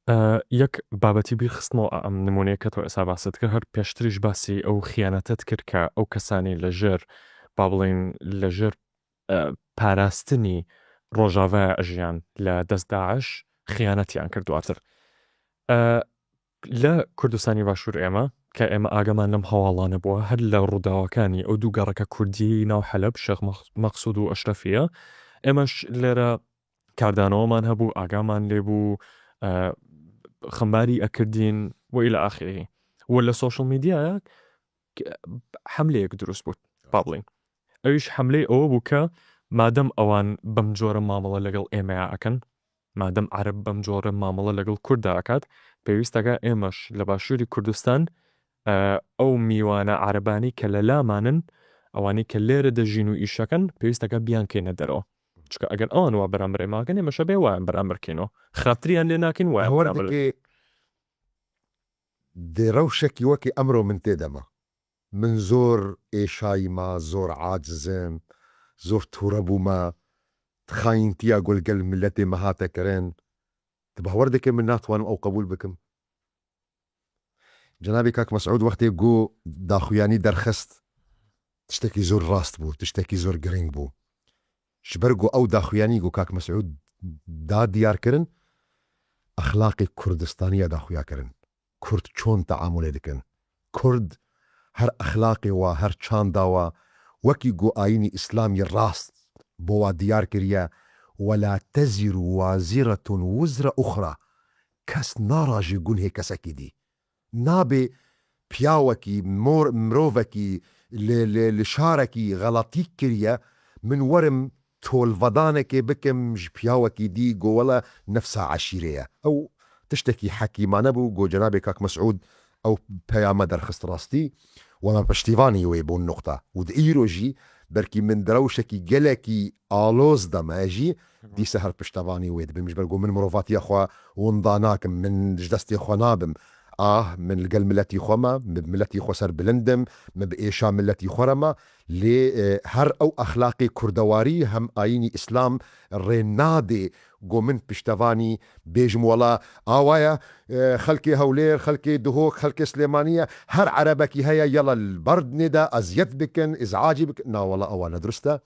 E, yek babetî bîr xistmەوە، ئەم نمونەیە کە تۆ ئێستا باست کرد، هەر پێشتریش باسی ئەو خیانەتەت کرد کە ئەو کەسانی لە ژێر، با بڵێن، لە ژێر، ئە، پاراستنی ڕۆژاڤایە ئەژیان لە دەست داعش خیانەتیان کرد دواتر. ئە، لە کوردستانی باشوور ئێمە، کە ئێمە ئاگامان لەم هەواڵانە بووە، هەر لە ڕووداوەکانی ئەو دوو گەڕەکە کوردیی ناو حەلەب، شێخ مەخ-، مەقسوود و ئەشرەفیە، ئێمەش لێرە کاردانەوەمان هەبوو، ئاگامان لێ بوو، ئە، خەمباری ئەکردین و إلى آخره. و لە سۆشڵ میدیایە ک-، حەملەیەک دروست بوو، با بڵێن. ئەویش حەملەی ئەوە بوو کە مادەم ئەوان بەم جۆرە مامەڵە لەگەڵ ئێمەیا ئەکەن، مادەم عەرەب بەم جۆرە مامەڵە لەگەڵ کورددا ئەکات، پێویستەکە ئێمەش لە باشووری کوردستان، ئە، ئەو میوانە عەرەبانی کە لە لامانن، ئەوانەی کە لێرە دەژین و ئیشەکەن، پێویستەکە بیانکەینە دەرەوە. چونکە ئەگەر ئەوان وا بەرامبەر ئێماکەن، ئێمەشە بێ وایان بەرامبەر کەینەوە. خراپتریان لێ ناکەین، وایان هەوەر بەرامبەر دکێ di rewşekî wekî emro min tê de me. Min zor êşayî me, zor aciz im, zor tûre bûme. Xayîntiya ku li gel miletê me hate kirin, tu bawer dike min natwanim ew qebûl bikim? Cenabê Kak Mesûd wextê ku daxuyanî derxist, tiştekî zor rast bû, tiştekî zor girîng bû. Ji ber ku ew daxuyanî ku Kak Mesûd da diyar kirin, exlaqê Kurdistaniya daxuya kirin. Kurd çon teamulê dikin? Kurd her exlaqê wa, her çanda wa, wekî ku ayînî Îslamî rast bo wa diyar kiriye, "Wela teziru waziretun wizre uxra." Kes narajê gunhê kesekî dî. Nabê piyawekî, mor-, mirovekî li, li, li şarekî xelatîk kiriye, min werim tolvedanekê bikim ji piyawekî dî, go wela nefsa eşîrê ye. Ew tiştekî hekîmane bû, go Cenabê Kak Mesûd ew peyame derxist rastî, we me piştîvanî wê bûn nuqta. Û di îro jî, belkî min di rewşekî gelekî aloz de me jî, dîse her piştevanî wê dibim. Ji ber ku min mirovatiya xwe winda nakim, min ji destê xwe nabim. Ah, min li gel miletî xwe me, min bi miletî xwe ser bilind im, min bi êşa miletî xwe re me. Lê, e, her ew exlaqê kurdewarî hem ayînî Îslam rê nadê ku min piştevanî bêjim, wela awa ye, e, xelkê Hewlêr, xelkê Duhok, xelkê Silêmaniye, her erebekî heye, yela li berdinê de eziyet bikin, îzacî bikin. Na, wela ewa ne dirust e.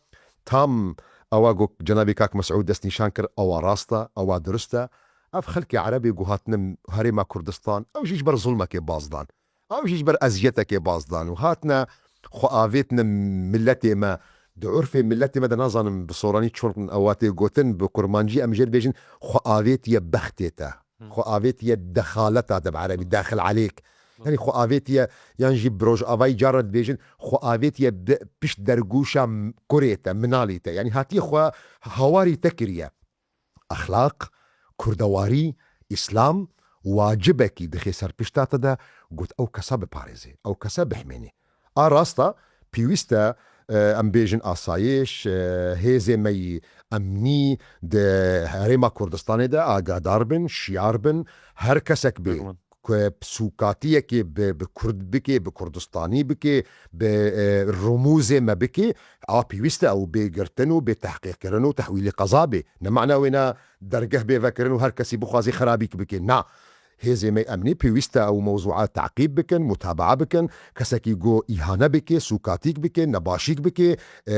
Tam ewa ku Cenabê Kak Mesûd destnîşan kir, ewa rast e, ewa dirust e. Ev xelkê erebê ku hatine herêma Kurdistan, ew jî ji ber zulmekê baz dan. Ew jî ji ber eziyetekê baz dan û hatine xwe avêtine miletê me. Di urfê miletê me de, nazanim bi soranî çon ewa tê gotin, bi kurmancî em jê dibêjin, xwe avêtiye bextê te. Xwe avêtiye dexaleta te bi erebî, daxil alêk. Yanî xwe avêtiye, yan jî bi rojavayî cara dibêjin, xwe avêtiye bi pişt dergûşa m-, kurê te, minalî te. Yanî hatiye xwe hawarî te kiriye. Exlaq, kurdewarî, Îslam wacibekî dixê ser pişta te de, got ew kesa biparêzê, ew kesa bihmênê. A rasta, pêwîst e, e, em bêjin asayîş, e, hêzê me yî emnî di herêma Kurdistanê de agadar bin, şiyar bin, her kesek bê ku sûkatiyekê bi, bi Kurd bikê, bi Kurdistanî bikê, bi, e, rumûzê me bikê, a pêwîst e ew bê girtin û bê tehqîqkirin û tehwîlê qeza bê. Ne mana wêna dergeh bê vekirin û her kesî bixwazî xerabîk bikê. Na. Hêzê me emnî pêwîst e ew mewzûa teqîb bikin, mutabaa bikin. Kesekî ku îhane bike, sûkatîk bike, nebaşîk bike, e,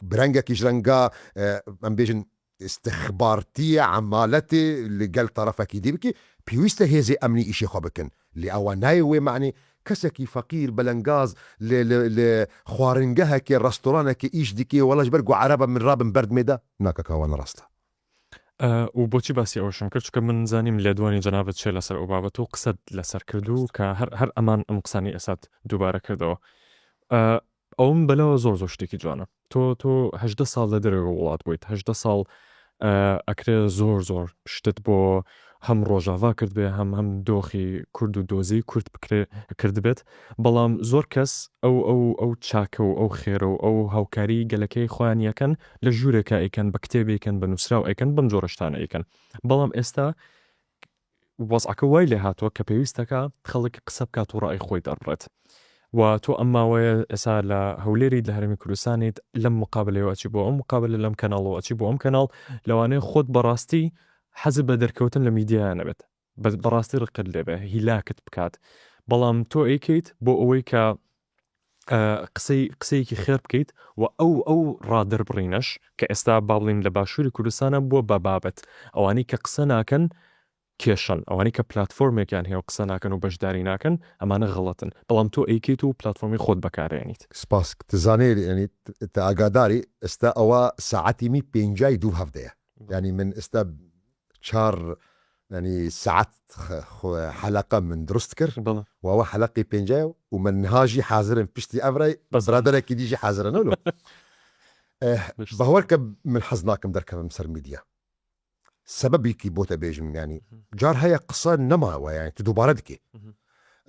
bi rengekî ji renga, e, em bêjin, îstixbartiyê, emaletê li gel terefekî dî bike, pêwîst e hêzê emnî îşê xwe bikin. Lê ewa nayê wê manê, kesekî feqîr, belengaz li, li, li xwaringehekê, restoranekê îş dike, wela ji ber ku ereb e min rabim berdimê de, na keka we ne rast e. ئە، و بۆچی باسی ئەوەشم کرد؟ چونکە من زانیم لێدوانی جەنابەت چێ لەسەر ئەو بابەت و قسەت لەسەر کردوو کە هەر، هەر ئەمان ئەم قسانەی ئێسات دووبارە کردەوە. ئە، ئەوم بەلاوە زۆر زۆر شتێکی جوانە. تۆ، تۆ هەژدە ساڵ لە دەرەوە وڵات بوویت. هەژدە ساڵ، ئە، ئەکرێ زۆر زۆر شتت بۆ هەم ڕۆژاڤا کردبێ، هەم، هەم دۆخی کورد و دۆزی کورد بکرێ، کردبێت. بەڵام زۆر کەس ئەو، ئەو، ئەو چاکە و ئەو خێرە و ئەو هاوکاری گەلەکەی خۆیان یەکەن، لە ژوورێکا ئەیکەن، بە کتێبێکەن، بە نووسراو ئەیکەن، بەم جۆرە شتانە ئەیکەن. بەڵام ئێستا وەزعەکە وای لێ هاتووە کە پێویستەکە خەڵک قسە بکات و ڕای خۆی دەربڕێت. و تۆ ئەم ماوەیە ئێستا لە هەولێریت، لە هەرێمی کوردستانیت، لەم مقابلەیەوە ئەچی بۆ ئەم مقابلە، لەم کەناڵەوە ئەچی بۆ ئەم کەناڵ، لەوانەیە خۆت بەڕاستی حەزت بە دەرکەوتن لە میدیایە نەبێت. بە-، بەڕاستی ڕقت لێبێ، هیلاکت بکات. بەڵام تۆ ئەیکەیت بۆ ئەوەی کە، ئە، قسەی، قسەیەکی خێر بکەیت و ئەو، ئەو ڕادەربڕینەش کە ئێستا با بڵین لە باشووری کوردستانە بووە بە بابەت. ئەوانەی کە قسە ناکەن کێشەن، ئەوانەی کە پلاتفۆرمێکیان هەیە و قسە ناکەن و بەشداری ناکەن، ئەمانە غەڵەتن. بەڵام تۆ ئەیکەیت و پلاتفۆرمی خۆت بەکارێنیت. سپاس. تزانێ، یعنی، ت-، ت-، ئاگاداری، ئێستا ئەوە ساعەتی می پێنجای دوو هەڤدەیە. یعنی، من ئێستا چار، یعنی، ساعەت خ-، خو-، حەلەقە من دروست کرد. بەڵێ. و ئەوە حەلەقی پێنجای و من نها ژی حازرم پشتی ئەڤرای بەس. برادەرێکی دیژی حازرە نەلو. ئه، بەس. بەهوەر کە من حەز ناکەم دەرکەوم سەر میدیا. سەبەبێکی بۆتە بێژم، یعنی، جار هەیە قسە نەماوە، یعنی، تو دووبارە دکێ.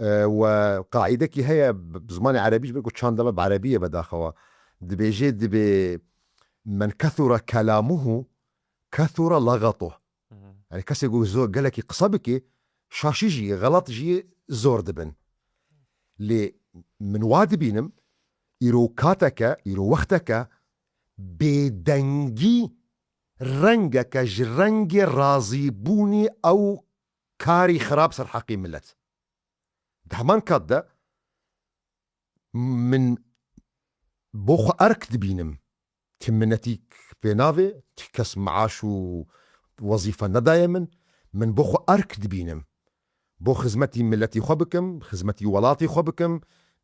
ئه، و قاعدەکی هەیە ب-، زمانی عەرەبیش بگو چاندەمە بە عەرەبیە بەداخەوە. دبێژێ دبێ من کەثورە کەلاموه کەثورە لەغەتوه. یعنی، کەسێک و زۆر گەلێکی قسە بکێ، شاشی ژی، غەڵەت ژی زۆر دبن. لێ من وا دبینم، ئیرۆ کاتەکە، ئیرۆ وەختەکە، بێدەنگی ڕەنگەکە ژ ڕەنگێ ڕازیبوونی ئەو کاری خراپ سەر حەقی ملەت. دە هەمان کاتدا من بۆ خۆ ئەرک دبینم، تی منەتی پێ ناوێ، تی کەس معاش و وەزیفە نەدایە من، من بۆ خۆ ئەرک دبینم، بۆ خزمەتی ملەتی خۆ بکەم، خزمەتی وڵاتی خۆ بکەم،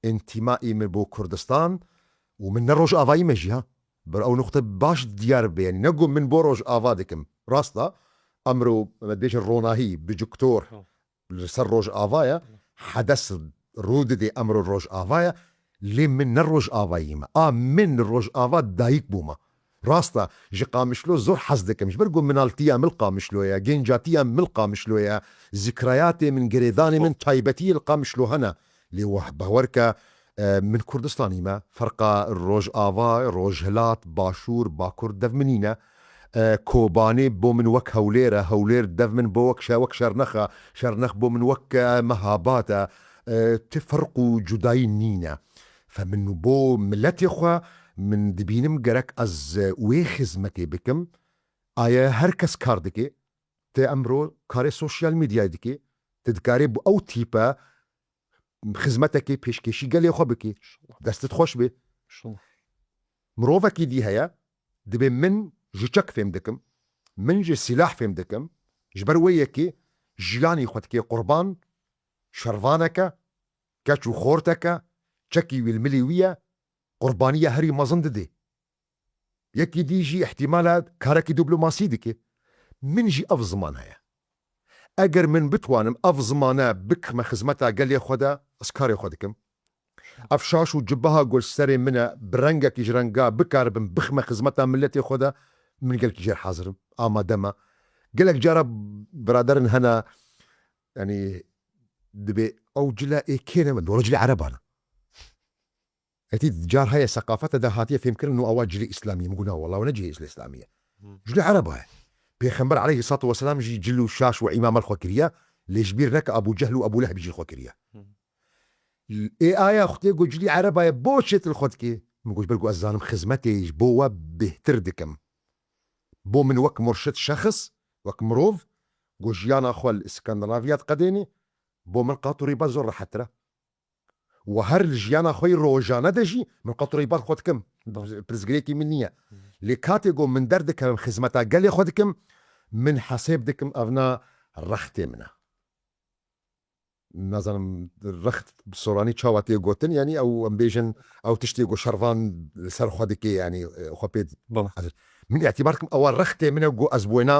ئینتیمائی من بۆ کوردستان و من نە ڕۆژ ئاوایی مەژی ها، بەر ئەو نقطە باش دیار بێ، نەگو من بۆ ڕۆژ ئاوا دکم. ڕاستە، ئەمرۆ، ئەمە دبێژن ڕۆناهی، بجکتۆر، لەسەر ڕۆژ ئاوایە، حەدەس ڕوو ددێ ئەمرۆ ڕۆژ ئاوایە، لێ من نە ڕۆژ ئاواییمە. ئا من ڕۆژ ئاوا دایک بوومە. ڕاستە، ژ قامیشلۆ زۆر حەز دکم. ژ بەر گو منالتیە مل قامیشلۆیە، گێنجاتیە مل قامیشلۆیە، زیکرایاتێ من، گرێدانێ من تایبەتی ل قامیشلۆ هەنە. لێ وە بەوەر کە، ئە، من کوردستانیمە، فەرقا ڕۆژ ئاوا، ڕۆژ هلات، باشوور، باکوور دەڤ منینە. ئە، کۆبانێ بۆ من وەک هەولێرە، هەولێر دەڤ من بۆ وەک شە-، وەک شەرنەخە، شەرنەخ بۆ من وەک، ئە، مەهاباتە، ئە، تی فەرق و جودایی نینە. فە من بۆ ملەتێ خوا من دبینم گەرەک ئەز وێ خزمەتێ بکم. ئایا هەر کەس کار دکێ؟ تێ ئەمرۆ کارێ سۆشیال میدیای دکێ، تی دکارێ بۆ ئەو تیپە خزمەتەکێ پێشکێشی گەلێ خوا بکێ. دەستت خۆش بێ. مرۆڤەکی دی هەیە، دبێ من ژ چەک فێم دکم، من ژ سیلاح فێم دکم، ژ بەر وێ یەکێ ژیانی خۆ دکێ قوربان، شەرڤانەکە، کەچ و خۆرتەکە، چەکی ویل ملی ویە، قوربانیە هەری مەزن ددێ. یەکی دی ژی ئیحتیمالە کارەکی دیبلۆماسی دکێ. من ژی ئەڤ زمان هەیە. ئەگەر من بتوانم ئەڤ زمانە بکخمە خزمەتا گەلێ خۆدا، ئەز کارێ خۆ دکم. ئەڤ شاش و جبەها گۆل سەرێ منە، برەنگەکی ژ رەنگا بکار بم بخمە خزمەتا ملەتێ خۆدا، من گەلکی ژێر حازرم، ئامادەمە. گەلک جارا برادەرن هەنە، یعنی، دبێ ئەو جلە ئێ کێنە من، دۆڵە جلی عەرەبانە. ئەتی جار هەیە سەقافەتە دا هاتیە فێمکردن و ئەوە جلی ئیسلامی، من گونا وەڵا و نەجی ئیسل ئیسلامیە. جلی عەرەبایە. پێخەمبەر عەلەیهی سەڵات وەسەلام ژی جل و شاش و ئیمامە خۆ کریە، لێژ بیر نەکە ئەبو جەهل و ئەبو لەهبی جل خۆ کریە. ئێ ئایا خوتێ گو جلی عەرەبایە بۆ چێت خۆ دکێ؟ من گوش بەرگو ئەزانم خزمەتێ ژ بۆ وە بهتر دکم. بۆ من وەک مرشد شەخص، وەک مرۆڤ، گو ژیانا خۆ لە ئیسکەندناڤیات قەدێنێ، بۆ من قات و ڕیبا زۆر ڕەحەترە. و هەر لە ژیانا خۆی ڕۆژانە دەژی، من قەت ڕێبار خۆ دکم. پرزگرێکی من نییە. لێ کاتێ گۆ من دەردەکەم خزمەتا گەلێ خۆ دکم، من حەسێب دکم ئەڤنا ڕەختێ منە. نازانم ڕەخت سۆرانی چاوا تێ گۆتن، یعنی ئەو ئەم بێژن ئەو تشتێ گۆ شەڕڤان لەسەر خۆ دکێ، یعنی خۆ پێ بەڵێ. من اعتبار دکم ئەوە ڕەختێ منە گۆ ئەز بۆینا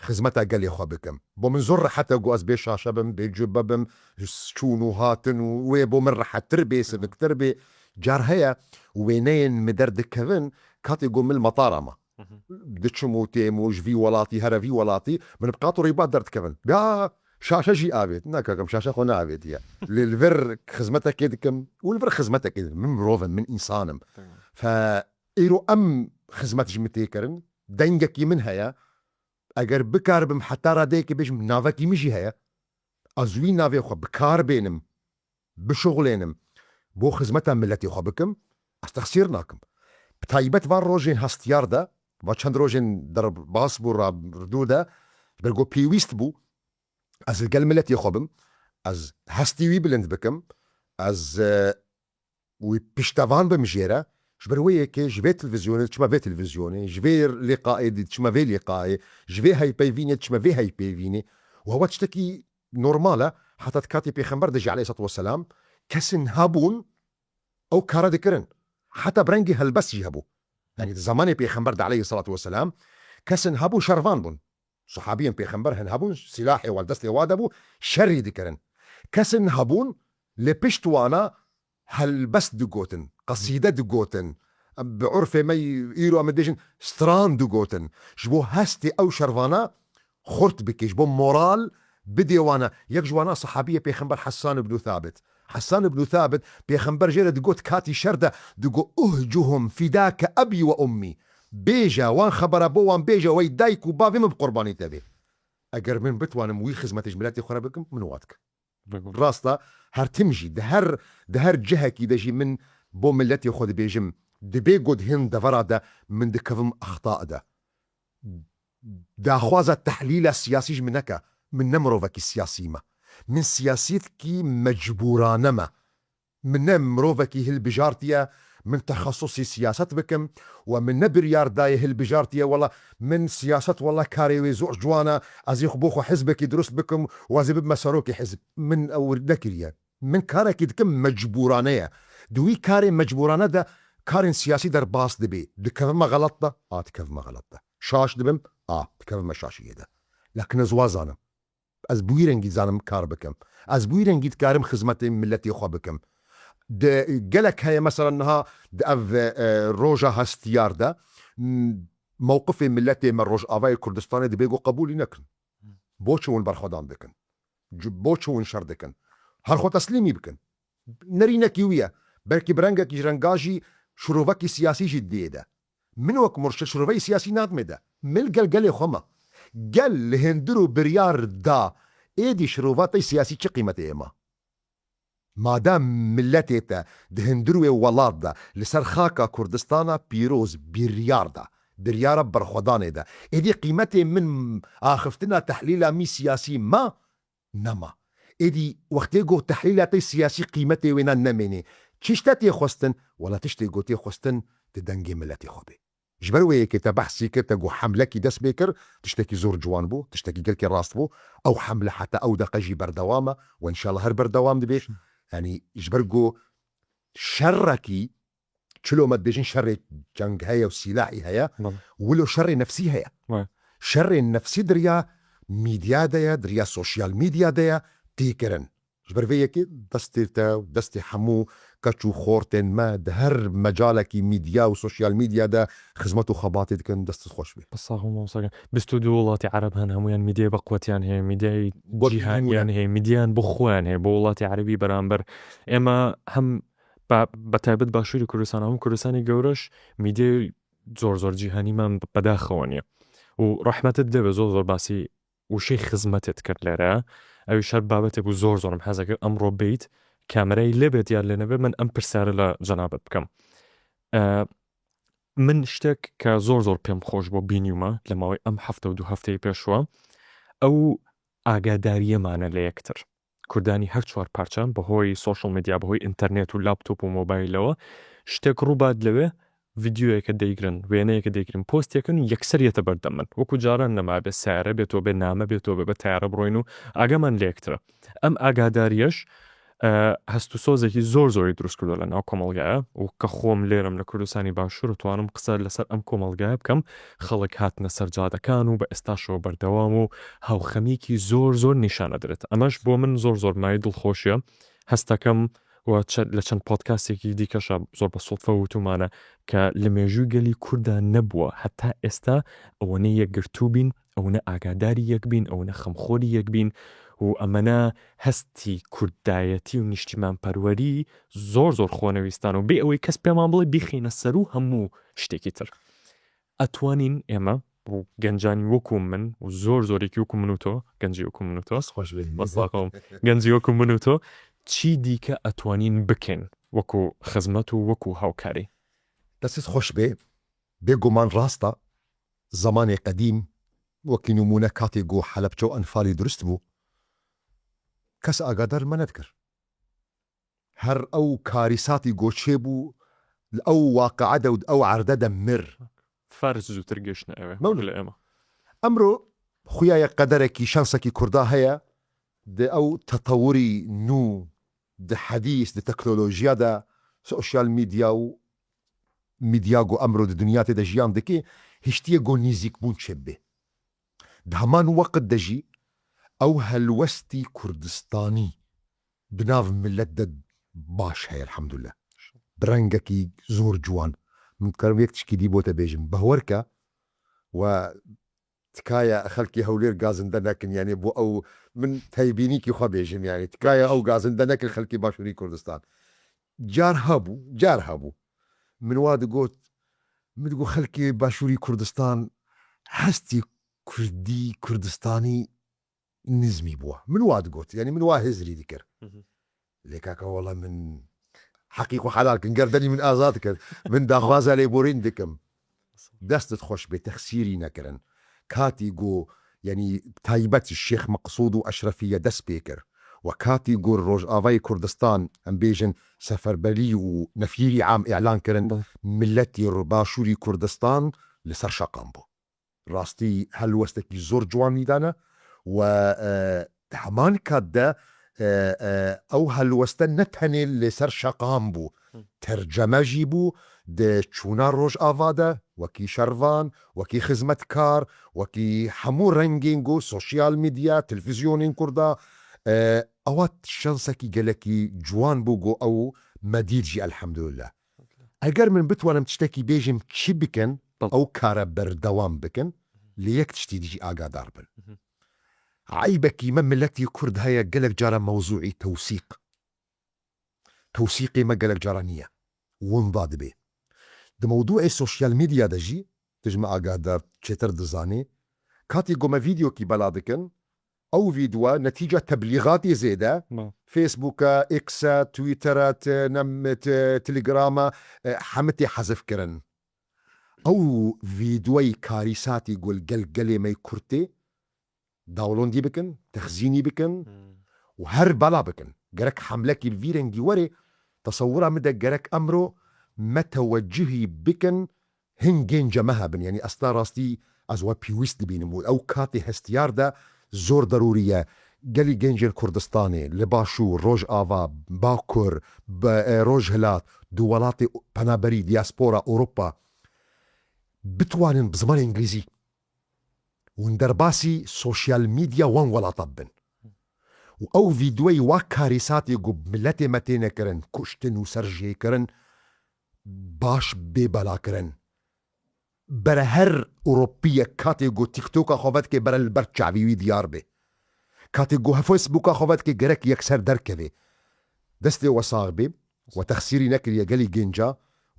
خزمەتا گەلێ خۆ بکەم. بۆ من زۆر ڕەحەتە گۆ ئەز بێ شاشە بم، بێ جوبە بم، چوون و هاتن و وێ بۆ من ڕەحەتتر بێ، سڤکتر بێ. جار هەیە وێنەیەن من دەردەکەون کاتێ گۆ من مەتارا ما. Diçim û têm û ji vî welatî here vî welatî, min bi qat û rîbat derdikevin. Ya şaşe jî avêt. Na kakim, şaşe xwe neavêtiye. Lê li vir xizmetekê dikim û li vir xizmetekê dikim. Min mirov im, min însan im. Fe îro em xizmet ji min tê kirin. Dengekî min heye. Eger bikaribim heta radeyekê bêjim, navekî min jî heye. Ez wî navê xwe bi kar bênim, bişuxulênim, bo xizmeta miletê xwe bikim, ez texsîr nakim. Bi taybet van rojên hestiyar de, va çend rojên derbas bû, rabirdû de, ji ber ku pêwîst bû, ez li gel miletê xwe bim, ez hestî wî bilind bikim, ez, e, wî piştevan bim jê re, ji ber wê yekê ji vê televîzyonê diçime vê televîzyonê, ji vê lîqayê diçime vê lîqayê, ji vê heypeyvînê diçime vê heypeyvînê. Û hewa tiştekî normal e, heta di katê Pêxember de jî aleyhissalatu vesselam, kesin hebûn ew kara dikirin. Heta bi rengî helbest jî hebû. Yanî di zamanê Pêxember de aleyhissalatu vesselam, kesin hebûn şervan bûn. Sahabiyên Pêxember hin hebûn, silahê wan destê wa de bû, şerî dikirin. Kesin hebûn, lê pişt wana helbest digotin, qesîde digotin. Bi urfê me îro em dibêjin, stran digotin. Ji bo hestê ew şervana xurt bike, ji bo moral bidê wana. Yek ji wana sahabiyê Pêxember Hessan ibn Thabit. Hessan ibn Thabit, Pêxember jê re digot katî şer de, digot, "Uhcuhum fidake ebî we ummî." Bêje, wan xebera bo wan bêje, wey dayik û bavê min bi qurbanî te bê. Eger min bitwanim wî xizmetê ji miletê xwe re bikim, min wa dikim. Rast e, her tim jî, di her, di her cihekî de jî min bo miletê xwe dibêjim, dibê ku di hin devera de min dikevim exta de. Daxwaza tehlîla siyasî ji min neke, min ne mirovekî siyasî me. Min siyasîtkî mecbûrane me. Min ne mirovekî hilbijartiye, min texesusî siyaset bikim, we min ne biryar daye hilbijartiye, wela min siyaset, wela karê wê zor ciwan e, ez ê xwe bo xwe hizbekî dirust bikim û ez ê bibime serokê hizb. Min ew nekiriye. Min karekî dikim mecbûrane ye. Di wî karê mecbûrane de karên siyasî derbas dibê. Dikevime xelet de? A, dikevime xelet de. Şaş dibim? A, dikevime şaşiyê de. Lakin ez wa zanim. Ez bi wî rengî dizanim kar bikim. Ez bi wî rengî dikarim xizmetê miletê xwe bikim. Di gelek heye, mesela niha di ev, e, roja hestiyar de, m-, mewqifê miletê me Rojavayê Kurdistanê dibê ku qebûlî nekin. Bo çi hûn berxwedan dikin? Ci-, bo çi hûn şer dikin? Her xwe teslîmî bikin. Nerînekî wî ye. Belkî bi rengekî ji renga jî şirovekî siyasî jî diyê de. Min wek murşid şiroveyî siyasî nadimê de. Min li gel gelê xwe me. Gel li hindir û biryar da. Êdî şirova te siyasî çi qîmetê ye ma? Madem miletê te di hindir wê welat de, li ser xaka Kurdistana pîroz biryar da. Biryara berxwedanê de. Êdî qîmetê min axiftina tehlîla mî siyasî ma? Nema. Êdî wextê ku tehlîla te siyasî qîmetê wêna nemênê, çi ji te tê xwestin? Wela tiştê ku tê xwestin di dengê miletê xwe bê. Ji ber wê yekê te behsî kir, te got hemlekî dest pê kir, tiştekî zor ciwan bû, tiştekî gelkî rast bû. Ew hemle heta ew deqe jî berdewam e û înşallah her berdewam dibe. Yanî ji ber ku şerekî çilo me dibêjin şerê ceng heye û sîlahî heye, Bele. Wilo şerê nefsî heye. Bele. Şerê nefsî di riya mîdya de ye, di riya sosyal mîdya de ye, tê kirin. Ji ber vê yekê destê te û destê hemû keç û xortên me di her mecalekî mîdya û sosyal mîdya de xizmet û xebatê dikin, destê xweş bê. Bi sax û mamosta. Bîst û du welatê Ereb hene, hemûyan mîdyayê biqwetiyan heye, mîdyayê Wek cîhaniyan hemûyan. Heye, mîdyayan bo xweyan heye, bo welatê Erebî beramber. Ême hem ba-, bi taybet Başûrê Kurdistan, hemû Kurdistanê Gewreş, mîdyayê zor zor cîhanî me bedaxewaniye. Û rehmet dide be zor zor basî wişê xizmetê dikir lêre. Ew îşar babetê bû zor zor em heze kir. Emro beyt, kamerayê lê bêt ya lê nebe, min em pirsiyarê li cenabet bikim. E, min ştek ke zor zor pêm xweş bû bînî me, li mawê em hefte û du hefteyê pêş we. Ew agadariyê mane lê yektir. Kurdanî her çar parçan bi hoyî social media, bi hoyî internet û laptop û mobilewe ştek rû bad lewê, videoyeke deygirin, wêneyeke deygirin, postekin û yekser yete berdem min. Wekû caran nema bê seyare bê to bê name bê to bê bi teyare biroyin û agaman lê yektir e. Em agadariyeş, e, hest û sozekî zor zorî dirust kirdo li nav komelgaya û ke xwom lêrim li Kurdistanî Başûr û twanim qise li ser em komelgaya bikim, xelk hatine ser cadekan û bi êstaşewe berdewam û hewxemîkî zor zor nîşane dirit. Emeş bo min zor zor mayî dilxweşiye. Hestekim و چە-، لە چەند پۆدکاستێکی دیکەشە زۆر بە سوڵفە وتومانە کە لە مێژووی گەلی کووردا نەبووە هەتا ئێستا ئەوەنە یەکگرتوو بین، ئەوەنە ئاگاداری یەک بین، ئەوەنە خەمخۆری یەک بین. و ئەمەنە هەستی کوردایەتی و نیشتیمانپەروەری زۆر زۆر خۆنەویستان و بێ ئەوەی کەس پێمان بڵێ بیخینە سەر و هەموو شتێکی تر. ئەتوانین ئێمە و گەنجانی وەکو من و زۆر زۆرێکی وەکو من و تۆ، گەنجی وەکو من و تۆ، خۆش بێت. بەسڵاخۆم، گەنجی وەکو من و تۆ، چی دیکە ئەتوانین بکەین وەکو خزمەت و وەکو هاوکاری؟ دەستت خۆش بێ. بێگومان ڕاستە، زەمانێ قەدیم، وەکی نمونە کاتێک گۆ حەلەبچە و ئەنفالی دروست بوو، کەس ئاگادار مە نەدکرد. هەر ئەو کاریساتی گۆچێ بوو، لە ئەو واقعەدە و ئەو عەردەدە مر. فارس زووتر گەشتە ئەوێ مەولد. لە ئێمە. ئەمڕۆ خویایە قەدەرێکی شانسێکی کووردا هەیە، دە ئەو تەتەوری نوو، دە حەدیث، دە تەکنۆلۆژیادا، سۆشیال میدیا و میدیا گۆ ئەمڕۆ دە دنیا تێدە ژیان دەکێ، هیشتیە گۆ نیزیک بوون چێ بێ. دە هەمان وەقت دەژی، ئەو هەلوەستی کوردستانی بناو ملت دە باش هەیە، الحمدلله. برەنگەکی زۆر جوان. من کەرم یەک تشکی دی بۆتە بێژم. بەهوەرکە و تکایە خەلکی هەولێر گازندە نەکن، یعنی بۆ ئەو من تەیبینیکی خوا بێژم، یعنی تکایە ئەو گازندە نەکن خەلکی باشووری کوردستان. جار هەبوو، جار هەبوو. من وا دەگوت، من دەگوت خەلکی باشووری کوردستان هەستی کوردی، کوردستانی نزمی بووە. من وا دەگوت، یعنی من وا هێزری دکرد. مهم. لێ کاکە وەڵا من حەقی خۆ حەلال کن، گەردەنی من ئازاد کرد. من داخوازە لێ بۆرین دکم. دەستت خۆش بێ، تەخسیری نەکردن. کاتی گۆ، یعنی تایبەت شێخ مەقسود و ئەشرەفیە دەست پێ کرد. و کاتی گۆ ڕۆژئاوای کوردستان، ئەم بێژن سەفەربەری و نەفیری عام ئیعلان کردن، بەڵێ. ملەتی ڕ-، باشووری کوردستان لەسەر شەقام بوو. ڕاستی هەلوەستێکی زۆر جوانی دانە و، ئە، هەمان کاتدا، ئە، ئە، ئەو هەلوەستە نەتەنێ لەسەر شەقام بوو. م. تەرجەمەژی بوو، دە چوونا ڕۆژئاڤادە، وەکی شەرڤان، وەکی خزمەتکار، وەکی هەموو ڕەنگین گۆ سۆشیال میدیا، تلفزیۆنین کوردا، ئە، ئەوە شەنسەکی گەلەکی جوان بوو گۆ ئەو مەدید ژی، ئەلحەمدوللا. ئەگەر من بتوانم تشتێکی بێژم چی بکەن، بەڵێ. ئەو کارە بەردەوام بکەن، لە یەک تشتی دیژی ئاگادار بن. مهم. عیبەکی مە ملەتی کورد هەیە گەلێک جارە مەوزوعی تەوسیق. تەوسیقی مە گەلێک جارە نییە. وندا دەبێ. دە مەوضوعی سۆشیال میدیا دەژی، تژمە ئاگادار چێتر دەزانێ. کاتی گۆمە ڤیدیۆکی بەلا دکن، ئەو ڤیدوە نەتیجە تەبلیغاتی زێدە، ما. فیسبوکە، ئێکسە، تویتەرە، ت-، نەم-، ت-، تلیگرامە، ئە، حەمە تێ حەزف کرن. ئەو ڤیدوەی کاریساتی گۆل گەل گەلێ مەی کورتێ، داولۆندی بکن، تەخزینی بکن مم. و هەر بەلا بکن. گەرەک حەملەکی ڤی ڕەنگی وەرێ، تەسەورا مدە گەرەک ئەمرۆ مەتەوەجهی بکن، هین گەنجە مە هەبن، یعنی ئەستا ڕاستی ئەز وە پیویست دبینم و ئەو کاتی هەستیاردە زۆر دەروریە گەلی گەنجێن کوردستانێ لە باشوور، ڕۆژئاوا، باکور، بە، ئێ، ڕۆژهەلات، دوو وڵاتی پەنابەری دیاسپۆرا ئەوروپا بتوانن بە زمانی ئینگلیزی ون دەرباسی سۆشیال میدیا وان وڵاتە بن. و ئەو ڤیدوەی وا کاریساتی گو ملەتێ مەتێنە کرن، کوشتن و سەرژێ کرن، باش بێ بەلا کرن. بەرە هەر ئوروپیە کاتێ گو تیکتۆکا خۆ ڤەتکێ بەرە لە بەر چاوی وی دیار بێ. کاتێ گو فەیسبوکا خۆ ڤەتکێ گەرەک یەکسەر دەرکەوێ. دەستێ وە ساغ بێ، وە تەخسیری نەکریە گەلی گەنجا،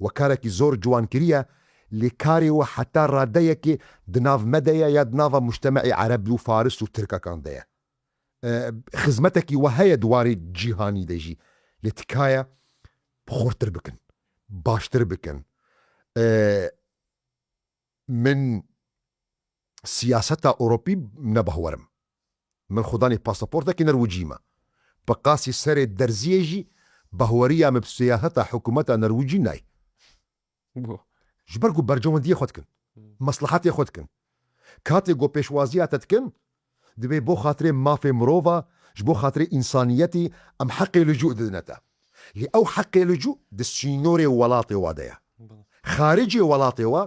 وە کارێکی زۆر جوان کریە، لێ کارێ وە حتا ڕادەیەکێ دناڤ مەدەیە یا دناڤە مجتمعی عەرەب و فارس و ترکەکان دەیە. ئە، خزمەتێکی وە هەیە دوارێ جیهانی دەژی. لێ تکایە خۆرتر بکن، باشتر بکن. ئە، من سیاسەتا ئوروپی نەبەهوەرم. من خودانی پاسەپۆرتێکی نەروجیمە. بە قاسی سەرێ دەرزیەژی بەهوەریە من سیاسەتا حکوومەتا نەروجی نای. بۆ؟ Ji ber ku bercewendiyê xwe dikin. Hmm. Meslehatiye xwe dikin. Katê ku pêşwaziya te dikin, dibê bo xatirê mafê mirova, ji bo xatirê însaniyetî em heqê licû didine te. Lê ew heqê licû di sînorê welatê wa de ye. Bala. Xaricê welatê wa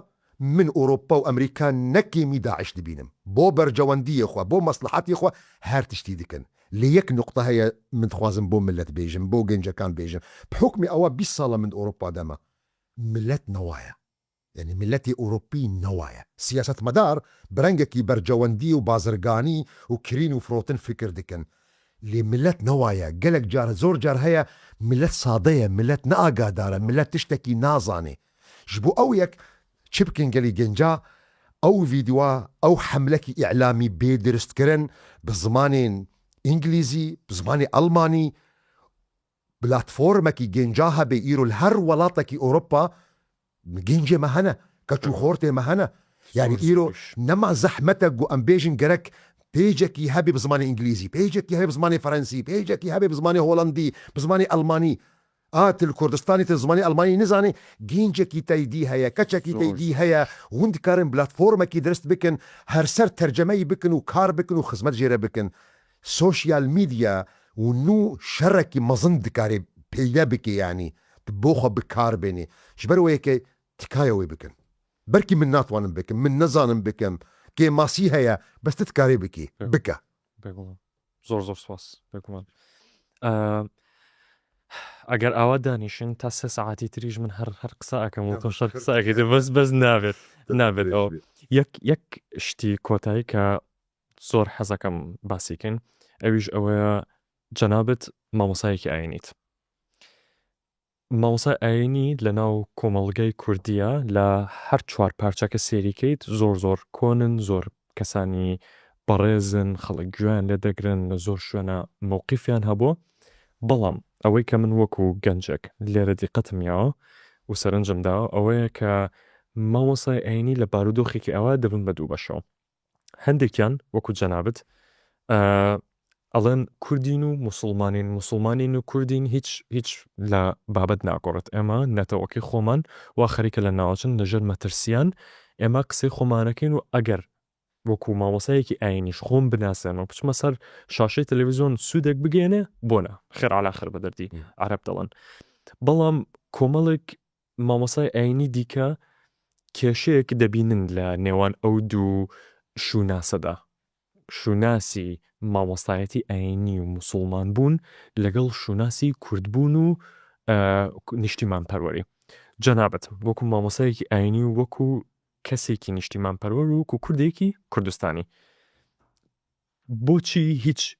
min Ewropa û Amerîka ne kêmî DAIŞ dibînim. Bo bercewendiyê xwe, bo meslehetê xwe her tiştî dikin. Lê yek nuqta heye min dixwazim bo millet bêjim, bo gencekan bêjim. Bi hukmê ewa bîst sala min di Ewropa de me. Millet newaye. Yanî milletê Ewropî newaye. Siyasetmedar bi rengekî bercewendî û bazirganî û kirîn û firotin fikir dikin. Lê millet newaye. Gelek car, zor car heye millet sade ye, millet ne agahdar e, millet tiştekî nazanê. Ji bo ew yek çi bikin gelî genca, ew vîdyoa, ew hemlekî îlamî bê diristkirin bi zimanên îngilîzî, bi zimanê elmanî, platformekî genca hebe îro li her welatekî Ewropa, gencê me hene, keç û xortê me hene. Yanî îro nema zehmet e ku em bêjin gerek pêcekî hebe bi zimanê îngilîzî, pêcekî hebe bi zimanê ferensî, pêcekî hebe bi zimanê holandî, bi zimanê elmanî. A, tu li Kurdistanê tu zimanê elmanî nizanî, gencekî te dî heye, keçekî te dî heye, hûn dikarin platformekî dirist bikin, her ser tercemeyî bikin û kar bikin û xizmet jê re bikin. Sosyal medya û nû şerekî mezin dikarê peyde bike, yanî bo xwe bi kar bênê. Ji ber wê yekê tikaye wê bikin. Belkî min natwanim bikim, min nizanim bikim, kêmasî heye, bes tu dikarê bikî, bike. Bêguman. Zor zor spas, bêguman. Eee, eger awa danîşin ta sê saetî tirî ji min her, her qisa ekim û to şer qisa ekî, bes, bes nabêt, nabêt o. Yek, yek ştî kotayî ke zor hez ekim basî kin, ewî ji ew ye cenabit mamosayekî ayînît. Mamosta Eyînî li nav komelgey Kurdiya li her çar parçeke sêrî keit, zor zor kon in, zor kesanî berêz in, xelk guyan lê digirin, li zor şwêna mewqîfiyan hebû. Belam ewê ke min wekû gencek lêre dîqetim ya û serincim da, ewê ye ke Mamosta Eyînî li barodoxekî ew e dibin bi du beşo. Hindekiyan wekû cenabit, e, elên Kurdîn û Musulmanîn, Musulmanîn û Kurdîn hîç, hîç li babet nagorit. Ema netewekî xoman wa xerîke li navçin li jêr metirsiyan, ema qisey xoman ekin û eger wekû mamostayekî eyînî ji xwe binasin û biçime ser şaşeyê televîzyon sûdek bigihêne, bona, xêr ala xêr bidirdî, Hı. Ereb dilin. Belam komelek mamostayê eyînî dîke kêşeyek dibînin li nêwan ew du şûnase de. Şûnasî mamostayetî eyînî û musulman bûn, legel şûnasî kurdbûn û, e, niştîmanperwerî. Cenabet, wekû mamostayekî eyînî û wekû kesekî niştîmanperwer û wekû kurdekî Kurdistanî, boçî hîç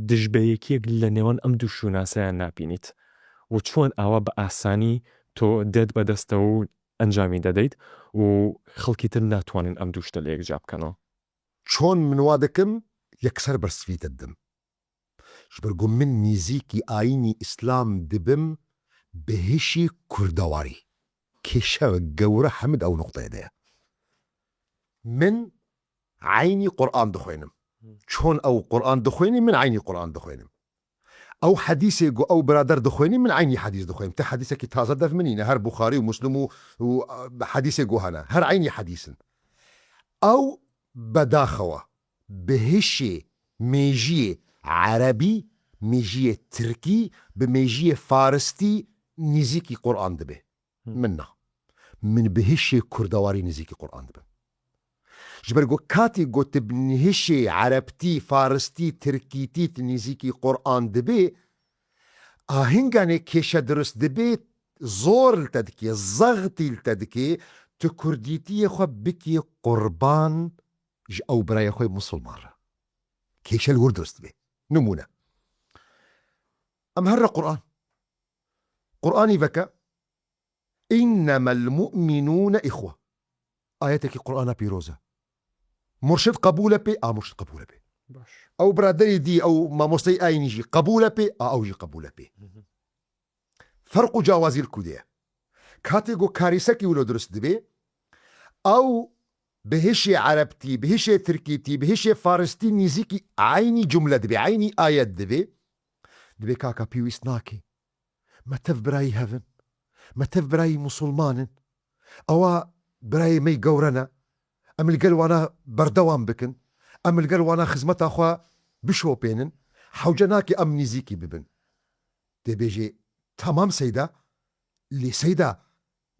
dijbeyekiyek li nêwan em du şûnaseyan nabînît û çiwan awa bi asanî to dêt be dest te û encamî dedeyt û xelkî din natwanin em du şte li yekca bikin? Çon min wa dikim, yekser bersivî te didim. Ji ber ku min nîzîkî ayînî Îslam dibim, bi hişî kurdewarî. Kêşe gewre hemid ew noqteyê de ye. Min eynî Quran dixwênim. Çon ew Quran dixwênî, min eynî Quran dixwênim. Ew hedîsê ku ew birader dixwênî, min eynî hedîs dixwênim. Ti hedîsekî taze dev min nîne. Her Buxarî û Muslim û, û, e, hedîsê ku hene. Her eynî hedîs in. Ew bedaxewa bi hişê mêjiyê erebî, mêjiyê tirkî, bi mêjiyê faristî nîzîkî Quran dibe. Hı. Min na. Min bi hişê kurdewarî nîzîkî Quran dibim. Ji ber ku katî ku tu bi hişê erebtî, faristî, tirkîtî tu nîzîkî Quran dibê, ahinganê kêşe dirust dibê, zor li te dikê, zextî li te dikê, tu kurdîtiyê xwe bikî qurban ji ew birayê xwe musulman re. Kêşe li wir dirust dibê. Nimûne. Em her re Quran. Quranî veke, "Innemel mu'minûne ihwe." Ayetekî Qur'ana pîroz e. Murşid qebûl e pê, a murşid qebûl e pê. Baş. Ew biraderî dî, ew mamosteyê ayînî jî qebûl e pê, a ew jî qebûl e pê. Hı hı. Ferq û cawazî li ku de ye? Katê ku karîsekî wilo dirust dibe, ew bi hişê erebtî, bi hişê tirkîtî, bi hişê faristî nîzîkî eynî cumle dibe, eynî ayet dibe. Dibê kaka pêwîst nake. Me tev birayî hev in. Me tev birayî musulman in. Ewa birayê me yî gewre ne. Em li gel wana berdewam bikin. Em li gel wana xizmeta xwe bişopênin. Hewce nake em nîzîkî bibin. Tê bêjê, "Temam Seyda, lê Seyda,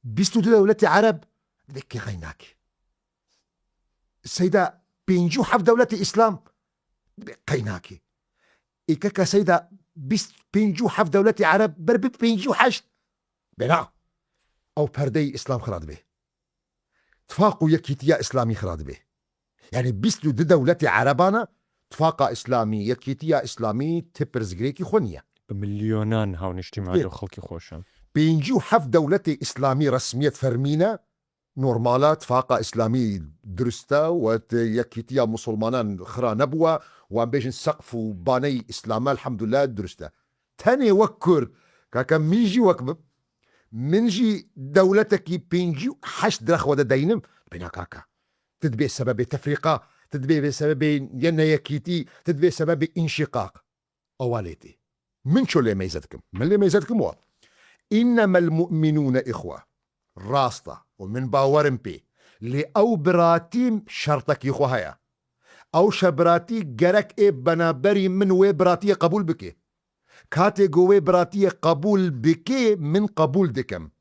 bîst û du dewletê Ereb." Dibê, "Kê qey nake." "Seyda, pêncî û heft dewletê Îslam." Dibê, "Qey nake." Ê keke seyda bîst pêncî û heft dewletê Ereb ber bi pêncî û heşt. Bê na. Ew perdeyê Îslam xira dibe. Tifaq û yekîtiya Îslamî xira dibe. Yanî bîst û du dewletê Erebana, Tifaqa Îslamî, Yekîtiya Îslamî ti pirsgirêkî xwe niye. Bi milyonan hawniştîmaj Bê. û xelkî xweşan. Pêncî û heft dewletê Îslamî resmiyet fermî ne, normal e, Tifaqa Îslamî dirust e, we te yekîtiya Musulmanan xira nebûwe, wan bêjin seqf û baneyî Îslam e, elhamdulillah dirust e. Tenê wek Kurd, kaka min jî wek bim, min jî dewletekî pêncî û heşt direxwe de deynim, bêna kaka. Ti dibê sebebê tefrîqa, ti dibê sebebê ye neyekîtî, ti dibê sebebê înşîqaq. Ewa lê tê. Min ço lê meyze dikim? Min lê meyze dikim wa. Înnemel mu'minûne îxwe. Rast e. Û min bawerim pê. Lê ew biratî şertekî xwe heye. Ew şe biratî gerek ê benaberî min wê biratiyê qebûl bike. Katê ku wê biratiyê qebûl bike, min qebûl dikim.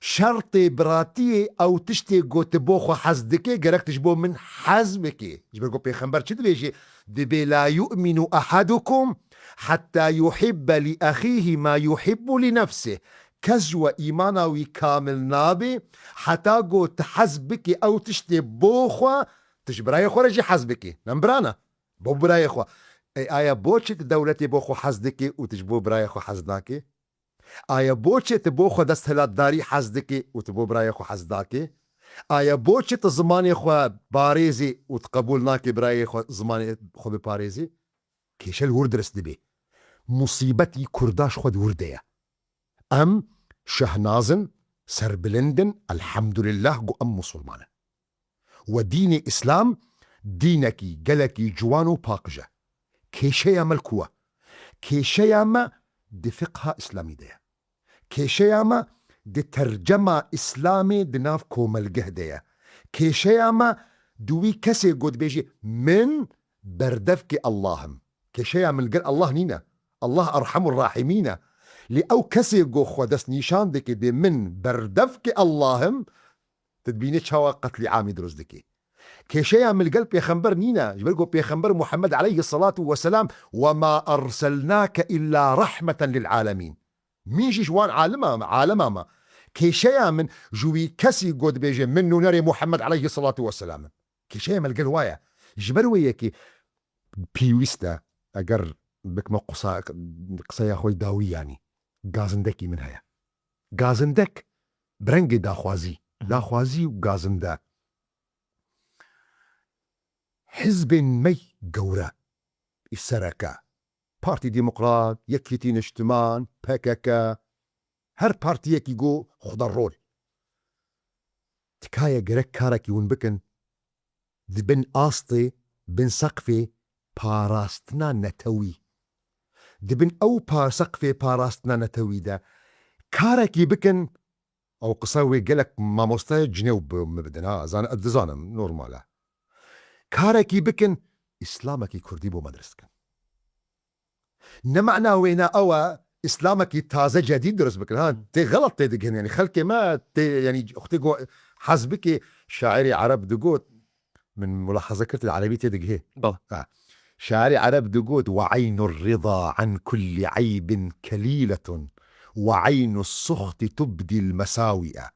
Şertê biratiyê ew tiştê ku ti bo xwe hez dike, gerek ti ji bo min hez bike. Ji ber ku Pêxember çi dibêje? Dibê, "La yu'minu ahadukum hatta yuhibbe li ahîhî ma yuhibbu li nefsih." Kes ji we îmana wî kamil nabe, heta ku ti hez bike ew tiştê bo xwe, ti ji birayê xwe re jî hez bike. Em birana. Bo birayê xwe. Ê, aya bo çi ti dewletê bo xwe hez dike û ti ji bo birayê xwe hez nake? Aya bo çi ti bo xwe desthilatdarî hez dike û ti bo birayê xwe hez nake? Aya bo çi ti zimanê xwe parêzî û ti qebûl nake birayê xwe zimanê xwe biparêzî? Kêşe li wir dirist dibe. Musîbetî Kurda ji xwe di wir de ye. Em şehnaz in, serbilind in, elhamdulillah ku em musulman in. We dînê Îslam dînekî gelekî ciwan û paqij e. Kêşeya me li ku ye? Kêşeya me di fiqha Îslamî de ye. Kêşeya me di tercema Îslamê di nav komelgeh de ye. Kêşeya me di wî kesê ku dibêjî, "Min berdevkê Allah im." Kêşeya min li gel Allah nîne. Allah erhemur rahimîn e. Lê ew kesê ku xwe destnîşan dike bê, "Min berdevkê Allah im", tu dibînî çawa qetlîamî dirust dike. Kêşeya min li gel Pêxember nîne. Ji ber ku Pêxember Muhammed aleyhisselatu vesselam, "Ve ma erselnake illa rahmeten lil alemîn." Min jî ji wan alima me, alema me. Kêşeya min ji wî kesî ku dibêje, "Min nûnerê Muhammed aleyhisselatu vesselam im." Kêşeya me li gel wa ye. Ji ber wê yekê pêwîst e, eger bikme qisa-, qiseya xwe dawî, yanî gazindekî min heye. Gazindek bi rengê daxwazî, Hı hı. daxwazî û gazinde. Hizbên me gewre, î sereke, Partî Demokrat, Yekîtî Niştiman, P K K, her partiyekî got xwe da rol. Tikaye gerek karekî hûn bikin, di bin astê, bin seqfê parastina netewî. Di bin ew pa-, seqfê parastina netewî de karekî bikin, ew qisa wê gelek mamoste cinê û bi-, min bidin, ha, zan-, dizanim, normal e. Karekî bikin, Îslamekî Kurdî bo me dirist bikin. Ne mana wêna ew e, Îslamekî taze, cedîd dirist bikin. Ha, tê xelet tê digihîn. Yanî xelkê me tê, yanî xwe tê go-, hez bike, şairê Ereb digot, min mulahaza kir, li Erebî tê digihê. Bala. Ha. Şairê Ereb digot, "Ve eynur rida an kulli eybin kelîletun, ve eynus suxti tubdil mesawî'e."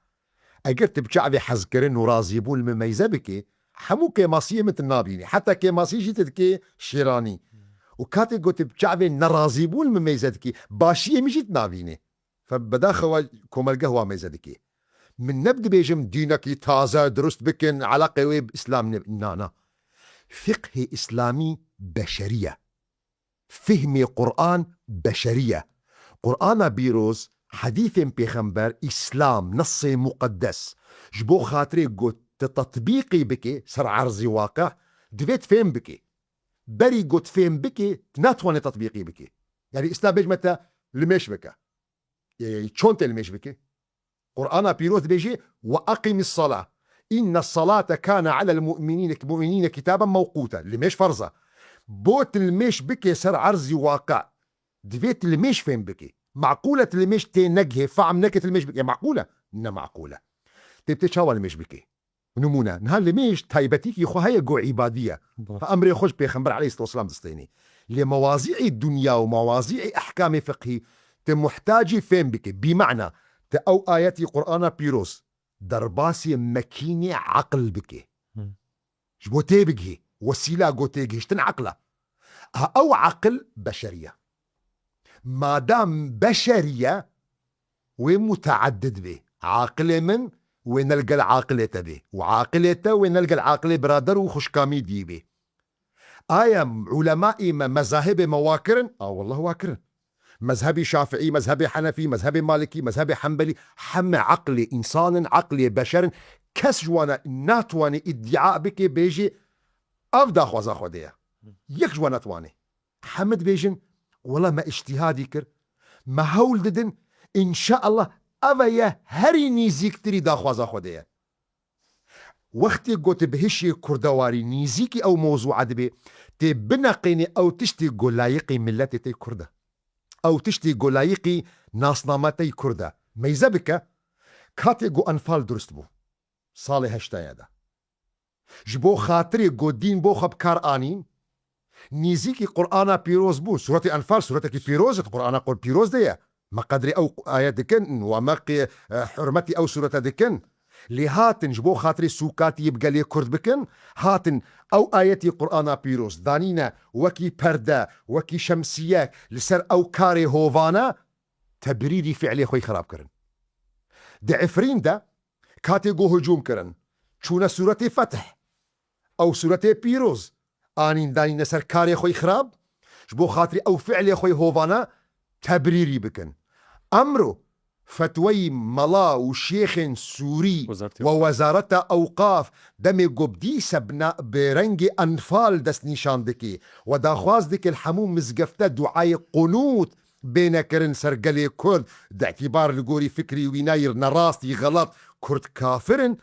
Eger tu bi çavê hezkirin û razîbûn li min meyze bikî, hemû kêmasiyê min tu nabînî. Heta kêmasî jî tu dikê şêranî. Û katê ku tu bi çavê nerazîbûn li min meyze dikî, başiyê min jî tu nabînî. Fe bedaxewa komelgeh wa meyze dikî. Min ne dibêjim dînekî taze dirust bikin, eleqê wê bi Îslam ne. Na, na. Fiqhê Îslamî beşerî ye. Fihmê Quran beşerî ye. Qur'ana pîroz, hedîfên pêxember, Îslam, nesê muqeddes, ji bo xatirê ku tu tetbîqî bikê ser erzî waqi, divê tu fêm bikê. Berî ku tu fêm bikê, tu natwanê tetbîqî bikê. Yanî Îslam bêjme te limêş bike. Ê, çon tê limêş bike? Qur'ana pîroz dibêje, "Ve eqîmis salah. İnne salate kâne alel mu'minîne, mu'minîne kitaben mewqûte." Limêş ferz e. Bo tu limêş bikê ser erzî waqi, divê tu limêş fêm bikê. Meqûl e tu limêş tê negihê, fehm neke tu limêş bikê. Meqûl e? Ne meqûl e. Tê, tê çawa limêş bikê? Nimûne. Niha limêş taybetîkî xwe heye, go îbadî ye. Bala. Ha, emrê xwe ji Pêxember aleyhisselatu vesselam distênî. Lê mewazî'ê dunya û mewazî'ê ehkamê fiqhî tu muhtacî fêm bike. Bî mena, tu ew ayetî Qur'ana pîroz derbasê mekînê aqil bike. Hı. Ji bo tê bigihî, wesîla go tê gihiştin aqil e. Ha, ew aqil beşerî ye. Madam beşerî ye, wê muteeddid bê. Aqilê min wê ne li gel aqilê te bê. Û aqilê te wê ne li gel aqilê birader û xwişkamî dî bê. Aya ulemaê me, mezahibê me wa kirin? A, wallah wa kirin. Mezhebî Şafiî, mezhebê Henefî, mezhebê Malikî, mezhebê Hembelî, heme eqlê însan in, eqlê beşer in. Kes ji wana natwanê îdîa bike, bêjê, ev daxwaza Xwedê ye. Yek ji wan natwanê. Hemid bêjin, wela me îctîhadî kir, me hewl didin, înşeallah ev e ye herî nîzîktirî daxwaza Xwedê ye. Wextê go tu bihişê kurdewarî nîzîkî ew mewzûa dibê, tê bineqênê ew tiştê go layiqî miletê te yê kurd e. Ew tiştê go layiqî nasnama te yê kurd e. Meyze bike, katê go Enfal durust bû, salê heştaya de. Ji bo xatirê go dîn bo xwe bi kar anîn, nîzîkî Qur'ana pîroz bû. Sûretê Enfal sûretekî pîroz e, di Qur'ana Qur-, pîroz de ye. Me qedrê ew ayet dikin, wa me qê-, e, hurmetî ew sûrete dikin. Lê hatin ji bo xatirê sûkatiyê bi gelê Kurd bikin, hatin ew ayetî Qur'ana pîroz danîne wekî perde, wekî şemsiyek li ser ew karê hovane, tebrîrî fi'lê xwe yî xirab kirin. Di Efrîn de katê go hicûm kirin, çûne sûretê Feth, ew sûretê pîroz, anîn danîne ser karê xwe yî xirab, ji bo xatirî ew fi'lê xwe yî hovane tebrîrî bikin. Emro fetweyî mela û şêxên sûrî Wezareta we Wezareta Ewqaf demê go bi dîse bina-, bi rengê Enfal destnîşan dike, we daxwaz dike li hemû mizgefte duayê qunût bêne kirin ser gelê Kurd, di îtîbar li gorî fikrî wîna yî nerast, yî xelat, Kurd kafir in,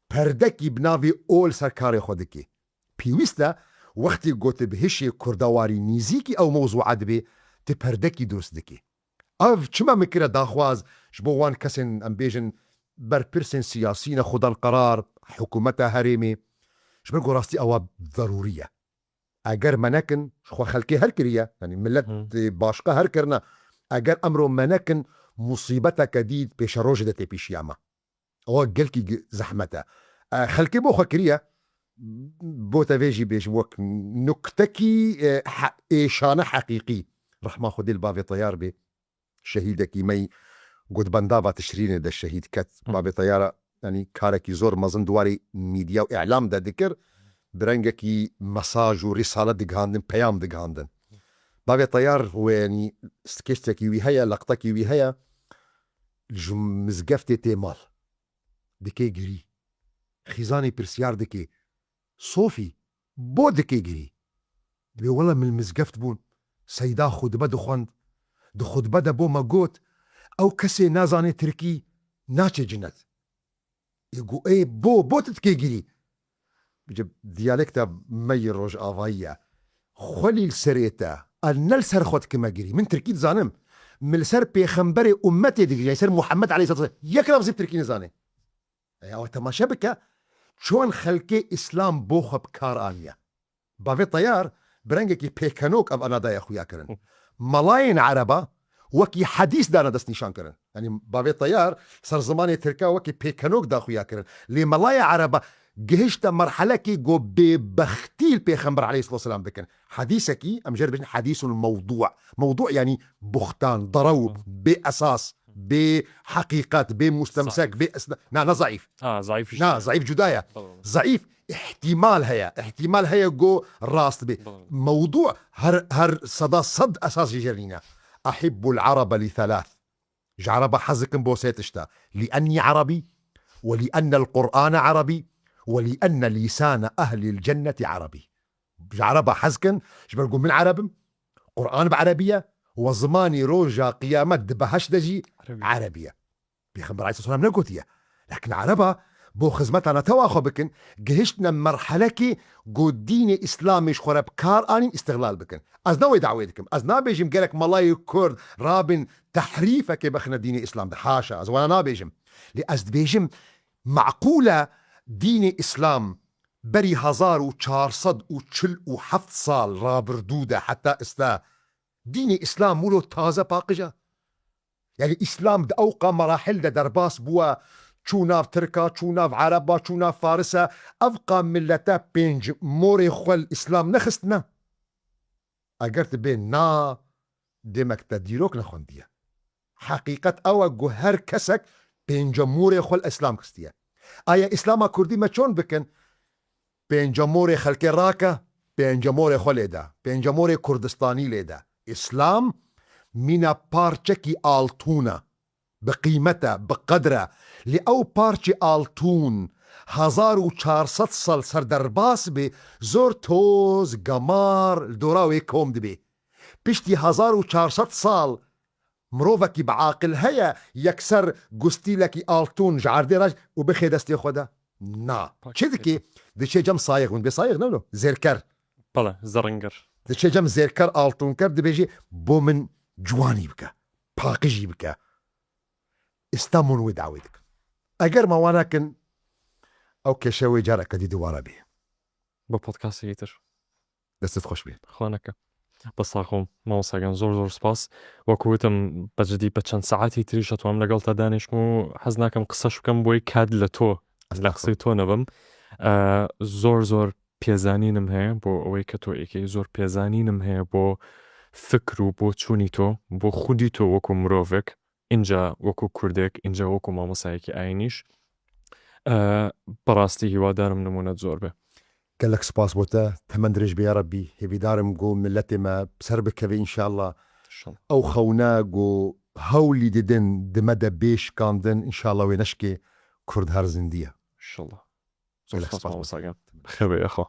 perdekî bi navê ol ser karê xwe dike. Pêwîst e, wextê go tu bihişê kurdewarî nîzîkî ew mewzûa dibê, tu perdekî durust dikî. Ev çima min kire daxwaz ji bo wan kesên, em bêjin, berpirsên siyasî ne xudan qerar, hikûmeta herêmê, ji ber ku rastî ewa zerûrî ye. Eger me nekin, xwe xelkê her kiriye, yanî millet, Hı. e, başqa her kirine. Eger emro me nekin, musîbeteke dî pêşerojê de tê pêşiya me. Ewa gelkî gi-, zehmet e. E, xelkê bo xwe kiriye, bo te vê jî bêjim wek nuktekî, e, he-, êşane heqîqî. Rehma Xwedê li bavê Teyar bê. Şehîdekî me yî got bendava Tişrînê de şehîd ket. Hı. Bavê Teyara, yanî karekî zor mezin di warê mîdya û îlam de dikir. Bi rengekî mesaj û risale digihandin, peyam digihandin. Bavê Teyar wê, yanî, skeçtekî wî heye, leqtekî wî heye, ji mizgeftê tê mal. Dikê girî. Xîzanê pirsyar dikê, Sofî, bo dikê girî? Dibê, wele min li mizgeft bûn. Seyda xutbe dixwend. Di xutbe de bo me got, ew kesê nazanê tirkî naçê cinet. Ê got, ê, bo, bo tu dikê girî? Bice diyalekta me yê rojavayî ye. Xwelî li serê te, ez ne li ser xwe dikime girî. Min tirkî dizanim. Min li ser pêxemberê ummetê digirî, li ser Muhammed aleyhisselam. Yek lafzî bi tirkî nizane. E, ew temaşe bike, çon xelkê Îslam bo xwe bi kar aniye. Bavê Teyar bi rengekî pêkenok ev ana daye xuya kirin. Melayên Ereba wekî hedîs dane destnîşankirin. Yanî bavê Teyar ser zimanê tirka wekî pêkenok da xuya kirin. Lê melayê Ereba gihişte merhelekê ku bêbextî li Pêxember aleyhisselatu vesselam dikin. Hedîsekî, em jê re dibêjin hedîsun mewdû. Mewdû yanî buxtan, derew, Hı. bê esas, bê heqîqet, bê mustemsek, Zayıf. bê isna-, na, na zayıf. Ha, zayıf işte. Na, zayıf cuda ye. Doğru. Zayıf ihtimal heye. İhtimal heye go rast bê. Doğru. Mewdû her, her seda sed esas jê jê re nîne. Ehibbul Arabe li thelath. Ji Ereba hez dikim bo sê tişta. Li ennî Erebî, we li ennel Qur'ane Erebî, we li enne lîsane ehlil cenneti Erebî. Ji Ereba hez dikin, ji ber ku min Ereb im, Qur'an bi Erebî ye, we zimanî roja qiyamet di behişt de jî Erebî. Erebî ye. Pêxember aleyhisselam negotiye. Lakin Ereba bo xizmeta netewa xwe bikin, gihiştine merhelekê ku dînê Îslamê ji xwe re bi kar anîn, îstixlal bikin. Ez ne wê dawê dikim. Ez nabêjim gerek melayê Kurd rabin tehrîfekê bixine dînê Îslam de. Haşa, ez wana nabêjim. Lê ez dibêjim, meqûl e dînê Îslam berî hezar û çar sed û çil û heft sal rabirdû de heta ista dînê Îslam wilo taze paqij e. Yanî Îslam di ewqa merahil de derbas bûye, çû nav Tirka, çû nav Ereba, çû nav Farisa, evqa millete pênc morê xwe li Îslam nexistine. Eger tu bê na, demek te dîrok nexwendiye. Heqîqet ew e ku her kesek pênce morê xwe li Îslam xistiye. Aya Îslama Kurdî me çon bikin? Pênce morê xelkê rake, pênce morê xwe lê de, pênce morê Kurdistanî lê de. Îslam mîna parçekî altûn e, bi qîmet e, bi qedr e. Lê ew parçê altûn hezar û çar sed sal ser derbas bê, zor toz, gemar li dora wê kom dibê. Piştî hezar û çar sed sal mirovekî bi aqil heye yekser gustîlekî altûn ji erdê re û bixê destê xwe de? Na. Çi dikê? Diçê cem sayix, hûn bê sayix ne lo? Zêrker. Bele, zerringer. Diçê cem zêrker, altûnker, dibêjê bo min ciwanî bike, paqijî bike. Îslam hûn wê dawê dikin. Eger me wan nekin, ew kêşe wê careke dî dubare bê. Bi podcastekî tir. Destê xweş bê. Xaneke. Bes saxo, mamostagan, zor zor spas. Wekû witim, becidî be çend saetî tirî şetwam legal te danişm û hez nakim qiseş bikim, boy kad le to, le qisey to nebim. Ee, zor zor pêzanînim heye bo ewey ke to êkey, zor pêzanînim heye bo fikr û bo çûnî to, bo xwedî to wekû mirovek, inca wekû kurdek, inca wekû mamostayekî ayînîş. Ee, bi rastî hîwadarim nimûnet zor be. Gelek spas bo te, temen dirêj bê ya Rebbî. Hêvîdarim ku miletê me ser bikeve înşallah. Ew xewne ku hewlî didin di me de bê şikandin, înşallah wê neşkê. Kurd her zindî ye. Gelek spas mamostagan. Xêr be ya xwe.